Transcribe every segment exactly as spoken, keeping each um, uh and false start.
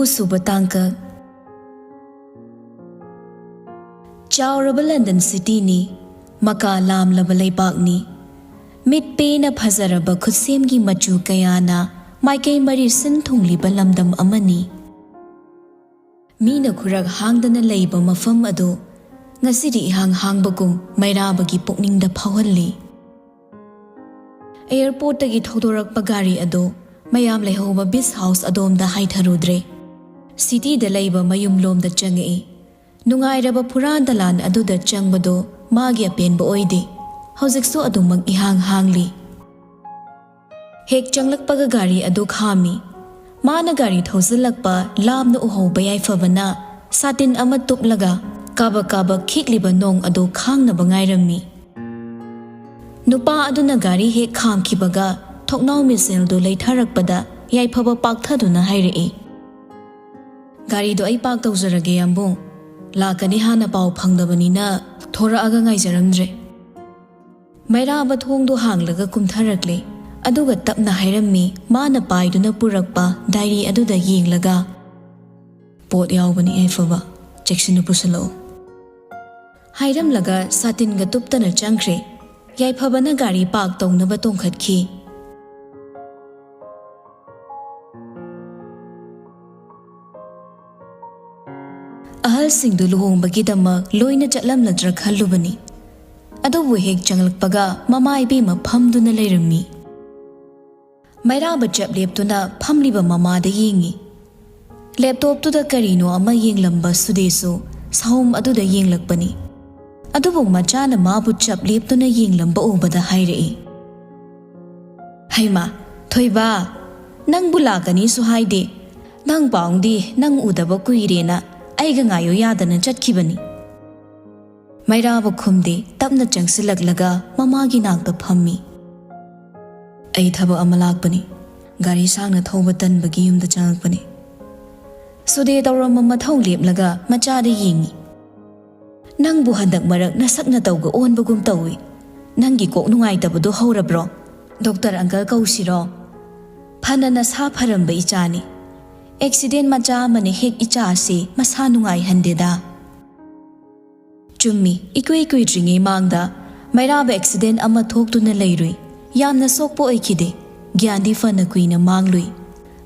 ꯁꯨꯕ ꯇꯥꯡꯀꯛ꯫ ꯆꯥꯎꯔꯕ ꯂꯟꯗꯟ ꯁꯤꯇꯤꯅꯤ, ꯃꯀꯥ ꯂꯥꯝꯂꯕ ꯂꯩꯕꯥꯛꯅꯤ꯫ ꯃꯤꯠ ꯄꯦꯅ ꯐꯖꯔꯕ ꯈꯨꯠꯁꯦꯝꯒꯤ ꯃꯆꯨ ꯀꯌꯥꯅ ꯃꯥꯏꯀꯩ ꯃꯔꯤ ꯁꯤꯟ ꯊꯨꯡꯂꯤꯕ ꯂꯝꯗꯝ ꯑꯃꯅꯤ꯫ ꯃꯤꯅ ꯈꯨꯔꯛ ꯍꯥꯡꯗꯅ ꯂꯩꯕ ꯃꯐꯝ ꯑꯗꯨ ꯉꯁꯤꯗꯤ ꯏꯍꯥꯡ ꯍꯥꯡꯕꯒꯨꯝ ꯃꯩꯔꯥꯕꯒꯤ ꯄꯨꯛꯅꯤꯡꯗ ꯐꯥꯎꯍꯜꯂꯤ꯫ ꯑꯦꯌꯔꯄꯣꯔꯠꯇꯒꯤ ꯊꯧꯗꯣꯔꯛꯄ ꯒꯥꯔꯤ ꯑꯗꯨ ꯃꯌꯥꯝ ꯂꯩꯍꯧꯕ ꯕꯤꯁ ꯍꯥꯎꯁ ꯑꯗꯣꯝꯗ ꯍꯥꯏꯊꯔꯨꯗ꯭ꯔꯦ꯫ ꯁꯤꯇꯤꯗ ꯂꯩꯕ ꯃꯌꯨꯝꯂꯣꯝꯗ ꯆꯪꯉꯛꯏ꯫ ꯅꯨꯡꯉꯥꯏꯔꯕ ꯐꯨꯔꯥꯟ ꯗꯂꯥꯟ ꯑꯗꯨꯗ ꯆꯪꯕꯗꯨ ꯃꯥꯒꯤ ꯑꯄꯦꯟꯕ ꯑꯣꯏꯗꯦ꯫ ꯍꯧꯖꯤꯛꯁꯨ ꯑꯗꯨꯃꯛ ꯏꯍꯥꯡ ꯍꯥꯡꯂꯤ꯫ ꯍꯦꯛ ꯆꯪꯂꯛꯄꯒ ꯒꯥꯔꯤ ꯑꯗꯨ ꯈꯥꯝꯃꯤ꯫ ꯃꯥꯅ ꯒꯥꯔꯤ ꯊꯧꯖꯤꯜꯂꯛꯄ ꯂꯥꯞꯅ ꯎꯍꯧꯕ ꯌꯥꯏꯐꯕꯅ ꯁꯥꯇꯤꯟ ꯑꯃ ꯇꯨꯞꯂꯒ ꯀꯥꯕꯛ ꯀꯥꯕꯛ ꯈꯤꯛꯂꯤꯕ ꯅꯣꯡ ꯑꯗꯨ ꯈꯥꯡꯅꯕ ꯉꯥꯏꯔꯝꯃꯤ꯫ ꯅꯨꯄꯥ ꯑꯗꯨꯅ ꯒꯥꯔꯤ ꯍꯦꯛ ꯈꯥꯝꯈꯤꯕꯒ ꯊꯣꯡꯅꯥꯎ ꯃꯤꯁꯦꯜꯗꯨ ꯂꯩꯊꯔꯛꯄꯗ ꯌꯥꯏꯐꯕ ꯄꯥꯛꯊꯗꯨꯅ ꯍꯥꯏꯔꯛꯏ, "ꯒꯥꯔꯤꯗꯣ ꯑꯩ ꯄꯥꯛ ꯇꯧꯖꯔꯒꯦ, ꯌꯥꯝꯕꯨꯡ꯫ ꯂꯥꯛꯀꯅꯤ ꯍꯥꯟꯅ ꯄꯥꯎ ꯐꯪꯗꯕꯅꯤꯅ ꯊꯣꯔꯛꯑꯒ ꯉꯥꯏꯖꯔꯝꯗ꯭ꯔꯦ꯫" ꯃꯩꯔꯥꯕ ꯊꯣꯡꯗꯣ ꯍꯥꯡꯂꯒ ꯀꯨꯝꯊꯔꯛꯂꯦ꯫ ꯑꯗꯨꯒ ꯇꯞꯅ ꯍꯥꯏꯔꯝꯃꯤ, ꯃꯥꯅ ꯄꯥꯏꯗꯨꯅ ꯄꯨꯔꯛꯄ ꯗꯥꯏꯔꯤ ꯑꯗꯨꯗ ꯌꯦꯡꯂꯒ, "ꯄꯣꯠ ꯌꯥꯎꯕꯅꯤ ꯌꯥꯏꯐꯕ, ꯆꯦꯛꯁꯤꯟꯅ ꯄꯨꯁꯤꯜꯂꯛꯎ," ꯍꯥꯏꯔꯝꯂꯒ ꯁꯥꯇꯤꯟꯒ ꯇꯨꯞꯇꯅ ꯆꯪꯈ꯭ꯔꯦ꯫ ꯌꯥꯏꯐꯕꯅ ꯒꯥꯔꯤ ꯄꯥꯛ ꯇꯧꯅꯕ ꯇꯣꯡꯈꯠꯈꯤ꯫ ꯑꯍꯜꯁꯤꯡꯗꯨ ꯂꯨꯍꯣꯡꯕꯒꯤꯗꯃꯛ ꯂꯣꯏꯅ ꯆꯠꯂꯝꯂꯗ꯭ꯔꯥ ꯈꯜꯂꯨꯕꯅꯤ꯫ ꯑꯗꯨꯕꯨ ꯍꯦꯛ ꯆꯪꯂꯛꯄꯒ ꯃꯃꯥ ꯏꯕꯦꯝꯃ ꯐꯝꯗꯨꯅ ꯂꯩꯔꯝꯃꯤ꯫ ꯃꯩꯔꯥꯕ ꯆꯞ ꯂꯦꯞꯇꯨꯅ ꯐꯝꯂꯤꯕ ꯃꯃꯥꯗ ꯌꯦꯡꯉꯤ꯫ ꯂꯦꯞꯇꯣꯞꯇꯨꯗ ꯀꯔꯤꯅꯣ ꯑꯃ ꯌꯦꯡꯂꯝꯕ ꯁꯨꯗꯦꯁꯨ ꯁꯥꯍꯨꯝ ꯑꯗꯨꯗ ꯌꯦꯡꯂꯛꯄꯅꯤ꯫ ꯑꯗꯨꯕꯨ ꯃꯆꯥꯅ ꯃꯥꯕꯨ ꯆꯞ ꯂꯦꯞꯇꯨꯅ ꯌꯦꯡꯂꯝꯕ ꯎꯕꯗ ꯍꯥꯏꯔꯛꯏ, "ꯍꯩꯃꯥ, ꯊꯣꯏꯕ, ꯅꯪꯕꯨ ꯂꯥꯛꯀꯅꯤꯁꯨ ꯍꯥꯏꯗꯦ꯫ ꯅꯪ ꯄꯥꯎꯗꯤ ꯅꯪ ꯎꯗꯕ ꯀꯨꯏꯔꯦꯅ ꯑꯩꯒ ꯉꯥꯏꯌꯨ ꯌꯥꯗꯅ ꯆꯠꯈꯤꯕꯅꯤ꯫" ꯃꯩꯔꯥꯕ ꯈꯨꯝꯗꯦ, ꯇꯞꯅ ꯆꯪꯁꯤꯜꯂꯛꯂꯒ ꯃꯃꯥꯒꯤ ꯅꯥꯛꯇ ꯐꯝꯃꯤ꯫ "ꯑꯩ ꯊꯕꯛ ꯑꯃ ꯂꯥꯛꯄꯅꯤ꯫ ꯒꯥꯔꯤ ꯁꯥꯡꯅ ꯊꯧꯕ ꯇꯟꯕꯒꯤ ꯌꯨꯝꯗ ꯆꯪꯉꯛꯄꯅꯤ꯫" ꯁꯨꯗꯦ ꯇꯧꯔꯝꯕ ꯃꯊꯧ ꯂꯦꯞꯂꯒ ꯃꯆꯥꯗ ꯌꯦꯡꯉꯤ꯫ "ꯅꯪꯕꯨ ꯍꯟꯗꯛ ꯃꯔꯛ ꯅꯁꯛ ꯅꯇꯧꯒ ꯑꯣꯟꯕꯒꯨꯝ ꯇꯧꯏ꯫ ꯅꯪꯒꯤ ꯀꯣꯛ ꯅꯨꯡꯉꯥꯏꯇꯕꯗꯣ ꯍꯧꯔꯕ꯭ꯔꯣ? ꯗꯣꯛꯇꯔ ꯑꯪꯀꯜ ꯀꯧꯁꯤꯔꯣ? ꯐꯅ ꯅꯁꯥ ꯐꯔꯝꯕ ꯏꯆꯥꯅꯤ꯫ ꯑꯦꯛꯁꯤꯗꯦꯟ ꯃꯆꯥ ꯑꯃꯅ ꯍꯦꯛ ꯏꯆꯥ ꯑꯁꯤ ꯃꯁꯥ ꯅꯨꯡꯉꯥꯏꯍꯟꯗꯦꯗ꯫ ꯆꯨꯝꯃꯤ, ꯏꯀꯨꯏ ꯀꯨꯏꯗ꯭ꯔꯤꯉꯩ ꯃꯥꯡꯗ ꯃꯩꯔꯥꯕ ꯑꯦꯛꯁꯤꯗꯦꯟ ꯑꯃ ꯊꯣꯛꯇꯨꯅ ꯂꯩꯔꯨꯏ꯫ ꯌꯥꯝꯅ ꯁꯣꯛꯄ ꯑꯣꯏꯈꯤꯗꯦ꯫ ꯒ꯭ꯌꯥꯟꯗꯤ ꯐꯅ ꯀꯨꯏꯅ ꯃꯥꯡꯂꯨꯏ꯫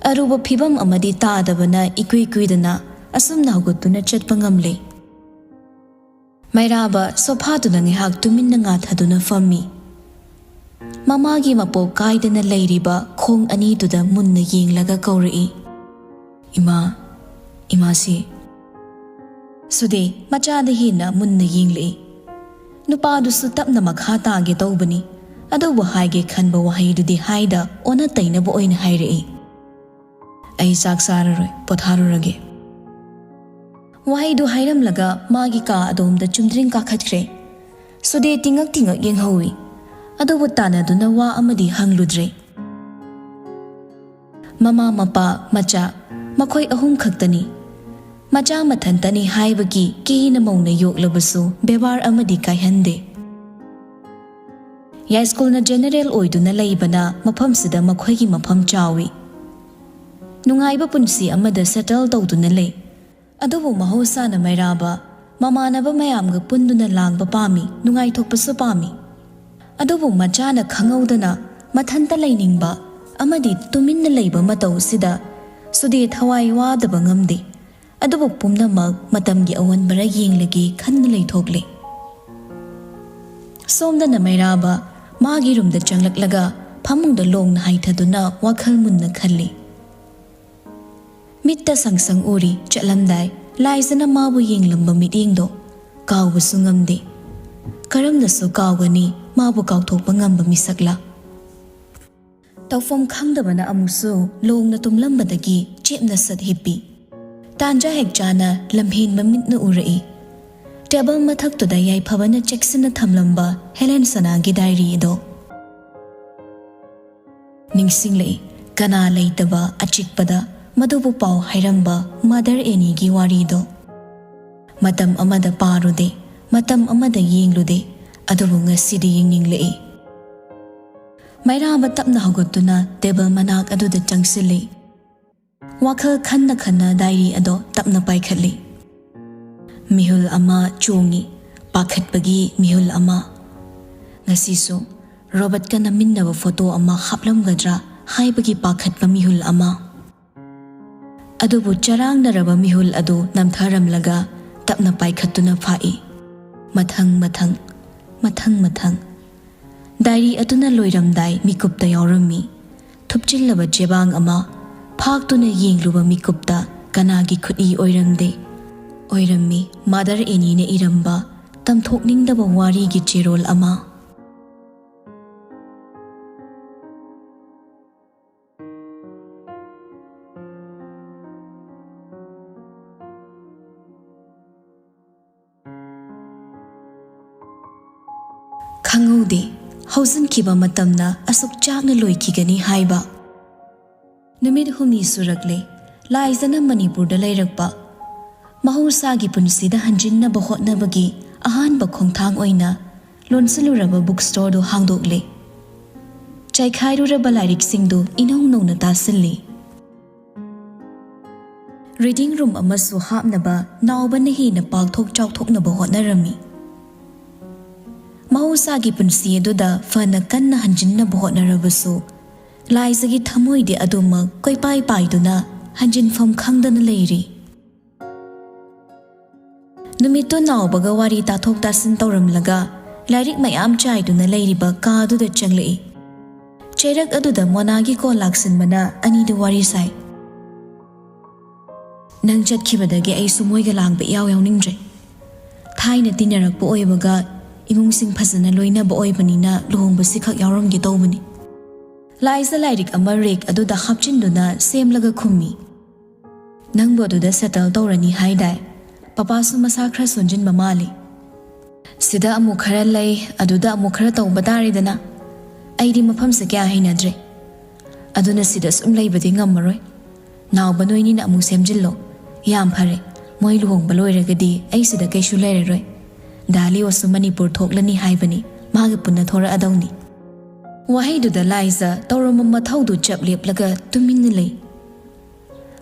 ꯑꯔꯨꯕ ꯐꯤꯕꯝ ꯑꯃꯗꯤ ꯇꯥꯗꯕꯅ ꯏꯀꯨꯏ ꯀꯨꯏꯗꯅ ꯑꯁꯨꯝꯅ ꯍꯧꯒꯠꯇꯨꯅ ꯆꯠꯄ ꯉꯝꯂꯦ꯫ ꯃꯩꯔꯥꯕ ꯁꯣꯐꯥꯗꯨꯗ ꯉꯥꯏꯍꯥꯛ ꯇꯨꯃꯤꯟꯅ ꯉꯥꯊꯗꯨꯅ ꯐꯝꯃꯤ꯫ ꯃꯃꯥꯒꯤ ꯃꯄꯣꯛ ꯀꯥꯏꯗꯅ ꯂꯩꯔꯤꯕ ꯈꯣꯡ ꯑꯅꯤꯗꯨꯗ ꯃꯨꯟꯅ ꯌꯦꯡꯂꯒ ꯀꯧꯔꯛꯏ, "ꯏꯃꯥ, ꯏꯃꯥꯁꯤ?" ꯁꯨꯗꯦ ꯃꯆꯥꯗ ꯍꯦꯟꯅ ꯃꯨꯟꯅ ꯌꯦꯡꯂꯛꯏ꯫ ꯅꯨꯄꯥꯗꯨꯁꯨ ꯇꯞꯅ ꯃꯈꯥ ꯇꯥꯒꯦ ꯇꯧꯕꯅꯤ, ꯑꯗꯨꯕꯨ ꯍꯥꯏꯒꯦ ꯈꯟꯕ ꯋꯥꯍꯩꯗꯨꯗꯤ ꯍꯥꯏꯗ ꯑꯣꯟꯅ ꯇꯩꯅꯕ ꯑꯣꯏꯅ ꯍꯥꯏꯔꯛꯏ, "ꯑꯩ ꯆꯥꯛ ꯆꯥꯔꯔꯣꯏ, ꯄꯣꯊꯥꯔꯨꯔꯒꯦ"꯫ ꯋꯥꯍꯩꯗꯨ ꯍꯥꯏꯔꯝꯂꯒ ꯃꯥꯒꯤ ꯀꯥ ꯑꯗꯣꯝꯗ ꯆꯨꯝꯗ꯭ꯔꯤꯡ ꯀꯥꯈꯠꯈ꯭ꯔꯦ꯫ ꯁꯨꯗꯦ ꯇꯤꯡꯉꯛ ꯇꯤꯡꯉꯛ ꯌꯦꯡꯍꯧꯏ, ꯑꯗꯨꯕꯨ ꯇꯥꯟꯅꯗꯨꯅ ꯋꯥ ꯑꯃꯗꯤ ꯍꯪꯂꯨꯗ꯭ꯔꯦ꯫ ꯃꯃꯥ, ꯃꯄꯥ, ꯃꯆꯥ, ꯃꯈꯣꯏ ꯑꯍꯨꯝ ꯈꯛꯇꯅꯤ꯫ ꯃꯆꯥ ꯃꯊꯟꯇꯅꯤ ꯍꯥꯏꯕꯒꯤ ꯀꯤꯅ ꯃꯧꯅ ꯌꯣꯛꯂꯕꯁꯨ ꯕꯦꯕꯥꯔ ꯑꯃꯗꯤ ꯀꯥꯏꯍꯟꯗꯦ꯫ ꯌꯥꯏꯁ꯭ꯀꯨꯜꯅ ꯖꯦꯅꯦꯔꯦꯜ ꯑꯣꯏꯗꯨꯅ ꯂꯩꯕꯅ ꯃꯐꯝꯁꯤꯗ ꯃꯈꯣꯏꯒꯤ ꯃꯐꯝ ꯆꯥꯎꯏ꯫ ꯅꯨꯡꯉꯥꯏꯕ ꯄꯨꯟꯁꯤ ꯑꯃꯗ ꯁꯦꯇꯜ ꯇꯧꯗꯨꯅ ꯂꯩ꯫ ꯑꯗꯨꯕꯨ ꯃꯍꯧꯁꯥꯅ ꯃꯩꯔꯥꯕ ꯃꯃꯥꯟꯅꯕ ꯃꯌꯥꯝꯒ ꯄꯨꯟꯗꯨꯅ ꯂꯥꯡꯕ ꯄꯥꯝꯃꯤ, ꯅꯨꯡꯉꯥꯏꯊꯣꯛꯄꯁꯨ ꯄꯥꯝꯃꯤ꯫ ꯑꯗꯨꯕꯨ ꯃꯆꯥꯅ ꯈꯪꯍꯧꯗꯅ ꯃꯊꯟꯇ ꯂꯩꯅꯤꯡꯕ ꯑꯃꯗꯤ ꯇꯨꯃꯤꯟꯅ ꯂꯩꯕ ꯃꯇꯧꯁꯤꯗ ꯁꯨꯗꯦ ꯊꯋꯥꯏ ꯋꯥꯗꯕ ꯉꯝꯗꯦ꯫ ꯑꯗꯨꯕꯨ ꯄꯨꯝꯅꯃꯛ ꯃꯇꯝꯒꯤ ꯑꯑꯣꯟꯕꯔ ꯌꯦꯡꯂꯒꯦ ꯈꯟꯅ ꯂꯩꯊꯣꯛꯂꯦ꯫ ꯁꯣꯝꯗꯅ ꯃꯩꯔꯥꯕ ꯃꯥꯒꯤ ꯔꯨꯝꯗ ꯆꯪꯂꯛꯂꯒ ꯐꯃꯨꯡꯗ ꯂꯣꯡꯅ ꯍꯥꯏꯊꯗꯨꯅ ꯋꯥꯈꯜ ꯃꯨꯟꯅ ꯈꯜꯂꯤ꯫ ꯃꯤꯠꯇ ꯁꯪ ꯁꯪ ꯎꯔꯤ ꯆꯠꯂꯝꯗꯥꯏ ꯂꯥꯏꯖꯅ ꯃꯥꯕꯨ ꯌꯦꯡꯂꯝꯕ ꯃꯤꯠꯌꯦꯡꯗꯣ ꯀꯥꯎꯕꯁꯨ ꯉꯝꯗꯦ꯫ ꯀꯔꯝꯅꯁꯨ ꯀꯥꯎꯒꯅꯤ ꯃꯥꯕꯨ ꯀꯥꯎꯊꯣꯛꯄ ꯉꯝꯕ ꯃꯤꯁꯛꯂꯥ? ꯇꯧꯐꯝ ꯈꯪꯗꯕꯅ ꯑꯃꯨꯛꯁꯨ ꯂꯣꯡꯅ ꯇꯨꯝꯂꯝꯕꯗꯒꯤ ꯆꯦꯞꯅ ꯁꯠ ꯍꯤꯞꯄꯤ꯫ ꯇꯥꯟꯖꯥ ꯍꯦꯛ ꯆꯥꯅ ꯂꯝꯍꯦꯟꯕ ꯃꯤꯠꯅ ꯎꯔꯛꯏ꯫ ꯇꯦꯕꯜ ꯃꯊꯛꯇꯨꯗ ꯌꯥꯏꯐꯕꯅ ꯆꯦꯛꯁꯤꯟꯅ ꯊꯝꯂꯝꯕ ꯍꯦꯂꯦꯟ ꯁꯅꯥꯒꯤ ꯗꯥꯏꯔꯤ ꯑꯗꯣ꯫ ꯅꯤꯡꯁꯤꯡꯂꯛꯏ, ꯀꯅꯥ ꯂꯩꯇꯕ ꯑꯆꯤꯛꯄꯗ ꯃꯗꯨꯕꯨ ꯄꯥꯎ ꯍꯥꯏꯔꯝꯕ ꯃꯥꯗꯔ ꯑꯦꯅꯤꯒꯤ ꯋꯥꯔꯤꯗꯣ꯫ ꯃꯇꯝ ꯑꯃꯗ ꯄꯥꯔꯨꯗꯦ, ꯃꯇꯝ ꯑꯃꯗ ꯌꯦꯡꯂꯨꯗꯦ, ꯑꯗꯨꯕꯨ ꯉꯁꯤꯗꯤ ꯌꯦꯡꯅꯤꯡꯂꯛꯏ꯫ ꯃꯩꯔꯥꯕ ꯇꯞꯅ ꯍꯧꯒꯠꯇꯨꯅ ꯇꯦꯕꯜ ꯃꯅꯥꯛ ꯑꯗꯨꯗ ꯆꯪꯁꯤꯜꯂꯤ꯫ ꯋꯥꯈꯜ ꯈꯟꯅ ꯈꯟꯅ ꯗꯥꯏꯔꯤ ꯑꯗꯣ ꯇꯞꯅ ꯄꯥꯏꯈꯠꯂꯤ꯫ ꯃꯤꯍꯨꯜ ꯑꯃ ꯆꯣꯡꯉꯤ, ꯄꯥꯈꯠꯄꯒꯤ ꯃꯤꯍꯨꯜ ꯑꯃ꯫ ꯉꯁꯤꯁꯨ ꯔꯣꯕꯔꯠꯀ ꯅꯝꯃꯤꯟꯅꯕ ꯐꯣꯇꯣ ꯑꯃ ꯍꯥꯞꯂꯝꯒꯗ꯭ꯔꯥ ꯍꯥꯏꯕꯒꯤ ꯄꯥꯈꯠꯄ ꯃꯤꯍꯨꯜ ꯑꯃ꯫ ꯑꯗꯨꯕꯨ ꯆꯔꯥꯡꯅꯔꯕ ꯃꯤꯍꯨꯜ ꯑꯗꯨ ꯅꯝꯊꯔꯝꯂꯒ ꯇꯞꯅ ꯄꯥꯏꯈꯠꯇꯨꯅ ꯐꯥꯛꯏ꯫ ꯃꯊꯪ ꯃꯊꯪ, ꯃꯊꯪ ꯃꯊꯪ꯫ ꯗꯥꯏꯔꯤ ꯑꯗꯨꯅ ꯂꯣꯏꯔꯝꯗꯥꯏ ꯃꯤꯀꯨꯞꯇ ꯌꯥꯎꯔꯝꯃꯤ꯫ ꯊꯨꯞꯆꯤꯜꯂꯕ ꯆꯦꯕꯥꯡ ꯑꯃ ꯐꯥꯛꯇꯨꯅ ꯌꯦꯡꯂꯨꯕ ꯃꯤꯀꯨꯞꯇ ꯀꯅꯥꯒꯤ ꯈꯨꯠꯏ ꯑꯣꯏꯔꯝꯗꯦ꯫ ꯑꯣꯏꯔꯝꯃꯤ ꯃꯥꯗꯔ ꯑꯦꯅꯤꯅ ꯏꯔꯝꯕ ꯇꯝꯊꯣꯛꯅꯤꯡꯗꯕ ꯋꯥꯔꯤꯒꯤ ꯆꯦꯔꯣꯜ ꯑꯃ꯫ ꯈꯪꯍꯧꯗꯦ, ꯍꯧꯖꯤꯟꯈꯤꯕ ꯃꯇꯝꯅ ꯑꯁꯨꯛ ꯆꯥꯛꯅ ꯂꯣꯏꯈꯤꯒꯅꯤ ꯍꯥꯏꯕ꯫ ꯅꯨꯃꯤꯠ ꯍꯨꯝꯅꯤ ꯁꯨꯔꯛꯂꯦ ꯂꯥꯏꯖꯅ ꯃꯅꯤꯄꯨꯔꯗ ꯂꯩꯔꯛꯄ꯫ ꯃꯍꯧꯁꯥꯒꯤ ꯄꯨꯟꯁꯤꯗ ꯍꯟꯖꯤꯟꯅꯕ ꯍꯣꯠꯅꯕꯒꯤ ꯑꯍꯥꯟꯕ ꯈꯣꯡꯊꯥꯡ ꯑꯣꯏꯅ ꯂꯣꯟꯁꯤꯜꯂꯨꯔꯕ ꯕꯨꯛ ꯁ꯭ꯇꯣꯔꯗꯨ ꯍꯥꯡꯗꯣꯛꯂꯦ꯫ ꯆꯥꯏꯈꯥꯏꯔꯨꯔꯕ ꯂꯥꯏꯔꯤꯛꯁꯤꯡꯗꯨ ꯏꯅꯧ ꯅꯧꯅ ꯇꯥꯁꯤꯜꯂꯤ꯫ ꯔꯤꯗꯤꯡ ꯔꯨꯝ ꯑꯃꯁꯨ ꯍꯥꯞꯅꯕ ꯅꯥꯎꯕꯅ ꯍꯦꯟꯅ ꯄꯥꯛꯊꯣꯛ ꯆꯥꯎꯊꯣꯛꯅꯕ ꯍꯣꯠꯅꯔꯝꯃꯤ꯫ ꯃꯍꯧꯁꯥꯒꯤ ꯄꯨꯟꯁꯤ ꯑꯗꯨꯗ ꯐꯅ ꯀꯟꯅ ꯍꯟꯖꯤꯟꯅꯕ ꯍꯣꯠꯅꯔꯕꯁꯨ, ꯂꯥꯏꯖꯒꯤ ꯊꯃꯣꯏꯗꯤ ꯑꯗꯨꯃꯛ ꯀꯣꯏꯄꯥꯏ ꯄꯥꯏꯗꯨꯅ ꯍꯟꯖꯤꯟꯐꯝ ꯈꯪꯗꯅ ꯂꯩꯔꯤ꯫ ꯅꯨꯃꯤꯠꯇꯨ ꯅꯥꯎꯕꯒ ꯋꯥꯔꯤ ꯇꯥꯊꯣꯛ ꯇꯥꯁꯤꯟ ꯇꯧꯔꯝꯂꯒ ꯂꯥꯏꯔꯤꯛ ꯃꯌꯥꯝ ꯆꯥꯏꯗꯨꯅ ꯂꯩꯔꯤꯕ ꯀꯥꯗꯨꯗ ꯆꯪꯂꯛꯏ꯫ ꯆꯩꯔꯛ ꯑꯗꯨꯗ ꯃꯣꯅꯥꯒꯤ ꯀꯣꯜ ꯂꯥꯛꯁꯤꯟꯕꯅ ꯑꯅꯤꯗꯨ ꯋꯥꯔꯤ ꯁꯥꯏ꯫ "ꯅꯪ ꯆꯠꯈꯤꯕꯗꯒꯤ ꯑꯩꯁꯨ ꯃꯣꯏꯒ ꯂꯥꯡꯕ ꯏꯌꯥꯎ ꯌꯥꯎꯅꯤꯡꯗ꯭ꯔꯦ꯫ ꯊꯥꯏꯅ ꯇꯤꯟꯅꯔꯛꯄ ꯑꯣꯏꯕꯒ ꯏꯃꯨꯡꯁꯤꯡ ꯐꯖꯅ ꯂꯣꯏꯅꯕ ꯑꯣꯏꯕꯅꯤꯅ ꯂꯨꯍꯣꯡꯕꯁꯤ ꯈꯛ ꯌꯥꯎꯔꯝꯒꯦ ꯇꯧꯕꯅꯤ꯫" ꯂꯥꯏꯖ ꯂꯥꯏꯔꯤꯛ ꯑꯃ ꯔꯦꯛ ꯑꯗꯨꯗ ꯍꯥꯞꯆꯤꯟꯗꯨꯅ ꯁꯦꯝꯂꯒ ꯈꯨꯝꯃꯤ꯫ "ꯅꯪꯕꯨ ꯑꯗꯨꯗ ꯁꯦꯇꯜ ꯇꯧꯔꯅꯤ ꯍꯥꯏꯗꯥꯏ? ꯄꯄꯥꯁꯨ ꯃꯁꯥ ꯈꯔ ꯁꯣꯟꯖꯤꯟꯕ ꯃꯥꯜꯂꯤ꯫ ꯁꯤꯗ ꯑꯃꯨꯛ ꯈꯔ ꯂꯩ, ꯑꯗꯨꯗ ꯑꯃꯨꯛ ꯈꯔ ꯇꯧꯕ ꯇꯥꯔꯦꯗꯅ꯫ ꯑꯩꯗꯤ ꯃꯐꯝꯁꯦ ꯀꯌꯥ ꯍꯩꯅꯗ꯭ꯔꯦ꯫ ꯑꯗꯨꯅ ꯁꯤꯗ ꯁꯨꯝ ꯂꯩꯕꯗꯤ ꯉꯝꯃꯔꯣꯏ꯫ ꯅꯥꯎꯕ ꯅꯣꯏꯅꯤꯅ ꯑꯃꯨꯛ ꯁꯦꯝꯖꯤꯜꯂꯣ꯫ ꯌꯥꯝ ꯐꯔꯦ꯫ ꯃꯣꯏ ꯂꯨꯍꯣꯡꯕ ꯂꯣꯏꯔꯒꯗꯤ ꯑꯩ ꯁꯤꯗ ꯀꯩꯁꯨ ꯂꯩꯔꯔꯣꯏ꯫ ꯗꯥ ꯂꯤꯑꯣꯁꯨ ꯃꯅꯤꯄꯨꯔ ꯊꯣꯛꯂꯅꯤ ꯍꯥꯏꯕꯅꯤ꯫ ꯃꯥꯒ ꯄꯨꯟꯅ ꯊꯣꯔꯛꯑꯗꯧꯅꯤ꯫" ꯋꯥꯍꯩꯗꯨꯗ ꯂꯥꯏꯖ ꯇꯧꯔꯝꯕ ꯃꯊꯧꯗꯨ ꯆꯞ ꯂꯦꯞꯂꯒ ꯇꯨꯃꯤꯟꯅ ꯂꯩ꯫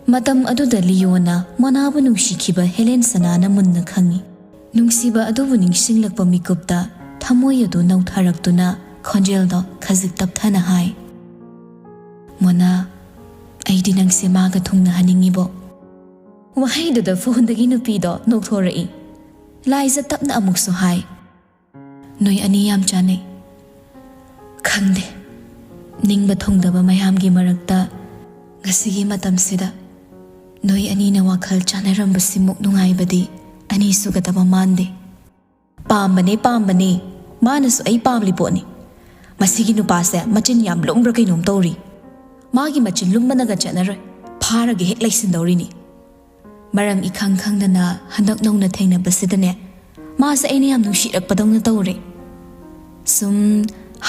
ꯃꯇꯝ ꯑꯗꯨꯗ ꯂꯤꯌꯣꯅ ꯃꯣꯅꯥꯕꯨ ꯅꯨꯡꯁꯤꯈꯤꯕ ꯍꯦꯂꯦꯟ ꯁꯅꯥꯅ ꯃꯨꯟꯅ ꯈꯪꯏ꯫ ꯅꯨꯡꯁꯤꯕ ꯑꯗꯨꯕꯨ ꯅꯤꯡꯁꯤꯡꯂꯛꯄ ꯃꯤꯀꯨꯞꯇ ꯊꯃꯣꯏ ꯑꯗꯨ ꯅꯧꯊꯔꯛꯇꯨꯅ ꯈꯣꯟꯖꯦꯜꯗꯣ ꯈꯖꯤꯛ ꯇꯞꯊꯅ ꯍꯥꯏ, "ꯃꯣꯅꯥ, ꯑꯩꯗꯤ ꯅꯪꯁꯦ ꯃꯥꯒ ꯊꯨꯡꯅꯍꯟꯅꯤꯡꯉꯤꯕꯣ?" ꯋꯥꯍꯩꯗꯨꯗ ꯐꯣꯟꯗꯒꯤ ꯅꯨꯄꯤꯗꯣ ꯅꯣꯛꯊꯣꯔꯛꯏ꯫ ꯂꯥꯏꯖ ꯇꯞꯅ ꯑꯃꯨꯛꯁꯨ ꯍꯥꯏ, "ꯅꯣꯏ ꯑꯅꯤ ꯌꯥꯝ ꯆꯥꯟꯅꯩ꯫ ꯈꯪꯗꯦ, ꯅꯤꯡꯕ ꯊꯨꯡꯗꯕ ꯃꯌꯥꯝꯒꯤ ꯃꯔꯛꯇ ꯉꯁꯤꯒꯤ ꯃꯇꯝꯁꯤꯗ ꯅꯣꯏ ꯑꯅꯤꯅ ꯋꯥꯈꯜ ꯆꯥꯟꯅꯔꯝꯕꯁꯤꯃꯨꯛ ꯅꯨꯡꯉꯥꯏꯕꯗꯤ ꯑꯅꯤ ꯁꯨꯒꯗꯕ ꯃꯥꯟꯗꯦ꯫" "ꯄꯥꯝꯕꯅꯦ, ꯄꯥꯝꯕꯅꯦ꯫ ꯃꯥꯅꯁꯨ ꯑꯩ ꯄꯥꯝꯂꯤ ꯄꯣꯠꯅꯤ꯫ ꯃꯁꯤꯒꯤ ꯅꯨꯄꯥꯁꯦ ꯃꯆꯤꯟ ꯌꯥꯝ ꯂꯨꯝꯕ꯭ꯔꯥ ꯀꯩꯅꯣꯝ ꯇꯧꯔꯤ꯫ ꯃꯥꯒꯤ ꯃꯆꯤꯟ ꯂꯨꯝꯕꯅꯒ ꯆꯠꯅꯔꯣꯏ꯫ ꯐꯥꯔꯒ ꯍꯦꯛ ꯂꯩꯁꯤꯟꯗꯧꯔꯤꯅꯤ꯫" ꯃꯔꯝ ꯏꯈꯪ ꯈꯪꯗꯅ ꯍꯟꯗꯛ ꯅꯧꯅ ꯊꯦꯡꯅꯕꯁꯤꯗꯅꯦ, ꯃꯥꯁꯦ ꯑꯩꯅ ꯌꯥꯝ ꯅꯨꯡꯁꯤꯔꯛꯄꯗꯧꯅ ꯇꯧꯔꯦ꯫ ꯁꯨꯝ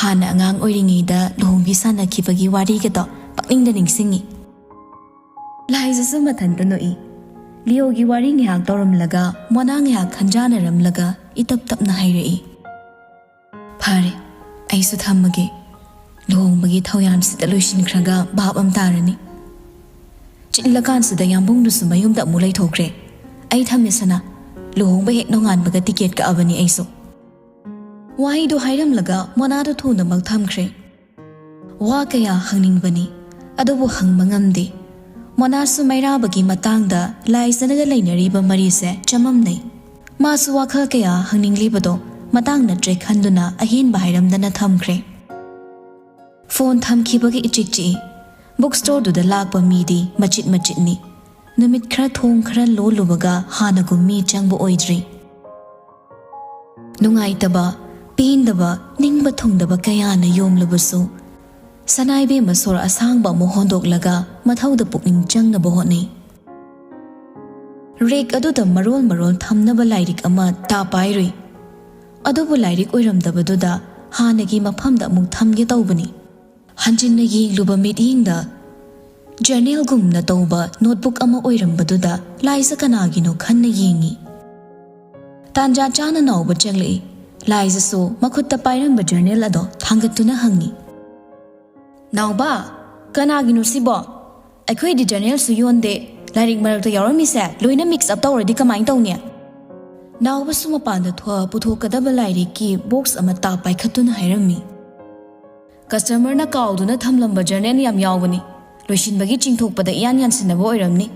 ꯍꯥꯟꯅ ꯑꯉꯥꯡ ꯑꯣꯏꯔꯤꯉꯩꯗ ꯂꯨꯍꯣꯡꯕꯤ ꯁꯥꯟꯅꯈꯤꯕꯒꯤ ꯋꯥꯔꯤꯒꯗꯣ ꯄꯪꯅꯤꯡꯗ ꯅꯤꯡꯁꯤꯡꯉꯤ꯫ ꯂꯥꯏꯖꯁꯨ ꯃꯊꯟꯇ ꯅꯣꯛꯏ꯫ ꯂꯤꯌꯣꯒꯤ ꯋꯥꯔꯤ ꯉꯥꯏꯍꯥꯛ ꯇꯧꯔꯝꯂꯒ ꯃꯣꯅꯥ ꯉꯥꯏꯍꯥꯛ ꯈꯟꯖꯥꯅꯔꯝꯂꯒ ꯏꯇꯞ ꯇꯞꯅ ꯍꯥꯏꯔꯛꯏ, "ꯐꯔꯦ, ꯑꯩꯁꯨ ꯊꯝꯃꯒꯦ꯫ ꯂꯨꯍꯣꯡꯕꯒꯤ ꯊꯧꯌꯥꯝꯁꯤꯗ ꯂꯣꯏꯁꯤꯟꯈ꯭ꯔꯒ ꯚꯥꯞ ꯑꯃ ꯇꯥꯔꯅꯤ꯫ ꯆꯤꯜꯂꯀꯥꯟꯁꯤꯗ ꯌꯥꯝꯕꯨꯡꯗꯨꯁꯨ ꯃꯌꯨꯝꯗ ꯑꯃꯨꯛ ꯂꯩꯊꯣꯛꯈ꯭ꯔꯦ꯫ ꯑꯩ ꯊꯝꯃꯦ ꯁꯅꯥ, ꯂꯨꯍꯣꯡꯕ ꯍꯦꯛ ꯅꯣꯡꯉꯥꯟꯕꯒ ꯇꯤꯀꯦꯠ ꯀꯛꯑꯕꯅꯤ ꯑꯩꯁꯨ꯫" ꯋꯥꯍꯩꯗꯨ ꯍꯥꯏꯔꯝꯂꯒ ꯃꯣꯅꯥꯗꯨ ꯊꯨꯅꯃꯛ ꯊꯝꯈ꯭ꯔꯦ꯫ ꯋꯥ ꯀꯌꯥ ꯍꯪꯅꯤꯡꯕꯅꯤ, ꯑꯗꯨꯕꯨ ꯍꯪꯕ ꯉꯝꯗꯦ꯫ ꯃꯣꯅꯥꯁꯨ ꯃꯩꯔꯥꯕꯒꯤ ꯃꯇꯥꯡꯗ ꯂꯥꯏꯖꯅꯒ ꯂꯩꯅꯔꯤꯕ ꯃꯔꯤꯁꯦ ꯆꯃꯝꯅꯩ꯫ ꯃꯥꯁꯨ ꯋꯥꯈꯜ ꯀꯌꯥ ꯍꯪꯅꯤꯡꯂꯤꯕꯗꯣ ꯃꯇꯥꯡ ꯅꯠꯇ꯭ꯔꯦ ꯈꯟꯗꯨꯅ ꯑꯍꯦꯟꯕ ꯍꯥꯏꯔꯝꯗꯅ ꯊꯝꯈ꯭ꯔꯦ꯫ ꯐꯣꯟ ꯊꯝꯈꯤꯕꯒ ꯏꯆꯤꯛ ꯆꯤꯛꯏ꯫ ꯕꯨꯛ ꯁ꯭ꯇꯣꯔꯗꯨꯗ ꯂꯥꯛꯄ ꯃꯤꯗꯤ ꯃꯆꯤꯠ ꯃꯆꯤꯠꯅꯤ꯫ ꯅꯨꯃꯤꯠ ꯈꯔ ꯊꯣꯡ ꯈꯔ ꯂꯣꯜꯂꯨꯕꯒ ꯍꯥꯟꯅꯒꯨꯝ ꯃꯤ ꯆꯪꯕ ꯑꯣꯏꯗ꯭ꯔꯤ꯫ ꯅꯨꯡꯉꯥꯏꯇꯕ, ꯄꯦꯟꯗꯕ, ꯅꯤꯡꯕ ꯊꯨꯡꯗꯕ ꯀꯌꯥꯅ ꯌꯣꯝꯂꯕꯁꯨ, ꯁꯅꯥꯏꯕꯦꯝꯃ ꯁꯣꯔ ꯑꯁꯥꯡꯕ ꯑꯃ ꯍꯣꯟꯗꯣꯛꯂꯒ ꯃꯊꯧꯗ ꯄꯨꯛꯅꯤꯡ ꯆꯪꯅꯕ ꯍꯣꯠꯅꯩ꯫ ꯔꯦꯛ ꯑꯗꯨꯗ ꯃꯔꯣꯜ ꯃꯔꯣꯜ ꯊꯝꯅꯕ ꯂꯥꯏꯔꯤꯛ ꯑꯃ ꯇꯥ ꯄꯥꯏꯔꯨꯏ꯫ ꯑꯗꯨꯕꯨ ꯂꯥꯏꯔꯤꯛ ꯑꯣꯏꯔꯝꯗꯕꯗꯨꯗ ꯍꯥꯟꯅꯒꯤ ꯃꯐꯝꯗ ꯑꯃꯨꯛ ꯊꯝꯒꯦ ꯇꯧꯕꯅꯤ꯫ ꯍꯟꯖꯤꯟꯅ ꯌꯦꯡꯂꯨꯕ ꯃꯤꯠꯌꯦꯡꯗ ꯖꯔꯅꯦꯜꯒꯨꯝꯅ ꯇꯧꯕ ꯅꯣꯠꯕꯨꯛ ꯑꯃ ꯑꯣꯏꯔꯝꯕꯗꯨꯗ ꯂꯥꯏꯖ ꯀꯅꯥꯒꯤꯅꯣ ꯈꯟꯅ ꯌꯦꯡꯉꯤ꯫ ꯇꯥꯟꯖꯥ ꯆꯥꯅ ꯅꯥꯎꯕ ꯆꯪꯂꯛꯏ꯫ ꯂꯥꯏꯖꯁꯨ ꯃꯈꯨꯠꯇ ꯄꯥꯏꯔꯝꯕ ꯖꯔꯅꯦꯜ ꯑꯗꯣ ꯊꯥꯡꯒꯠꯇꯨꯅ ꯍꯪꯉꯤ, "ꯅꯥꯎꯕ, ꯀꯅꯥꯒꯤꯅꯣ ꯁꯤꯕꯣ?" "ꯑꯩꯈꯣꯏꯗꯤ ꯖꯔꯅꯦꯜꯁꯨ ꯌꯣꯟꯗꯦ꯫ ꯂꯥꯏꯔꯤꯛ ꯃꯔꯛꯇ ꯌꯥꯎꯔꯝꯃꯤꯁꯦ ꯂꯣꯏꯅ ꯃꯤꯛꯁ ꯑꯞ ꯇꯧꯔꯗꯤ ꯀꯃꯥꯏꯅ ꯇꯧꯅꯤ?" ꯅꯥꯎꯕꯁꯨ ꯃꯄꯥꯟꯗ ꯊꯣꯛꯑ ꯄꯨꯊꯣꯛꯀꯗꯕ ꯂꯥꯏꯔꯤꯛꯀꯤ ꯕꯣꯛꯁ ꯑꯃ ꯇꯥꯞ ꯄꯥꯏꯈꯠꯇꯨꯅ ꯍꯥꯏꯔꯝꯃꯤ꯫ "ꯀꯁꯇꯃꯔꯅ ꯀꯥꯎꯗꯨꯅ ꯊꯝꯂꯝꯕ ꯖꯔꯅꯦꯜ ꯌꯥꯝ ꯌꯥꯎꯕꯅꯤ꯫ ꯂꯣꯏꯁꯤꯟꯕꯒꯤ ꯆꯤꯡꯊꯣꯛꯄꯗ ꯏꯌꯥꯟ ꯌꯥꯟꯁꯤꯟꯅꯕ ꯑꯣꯏꯔꯝꯅꯤ꯫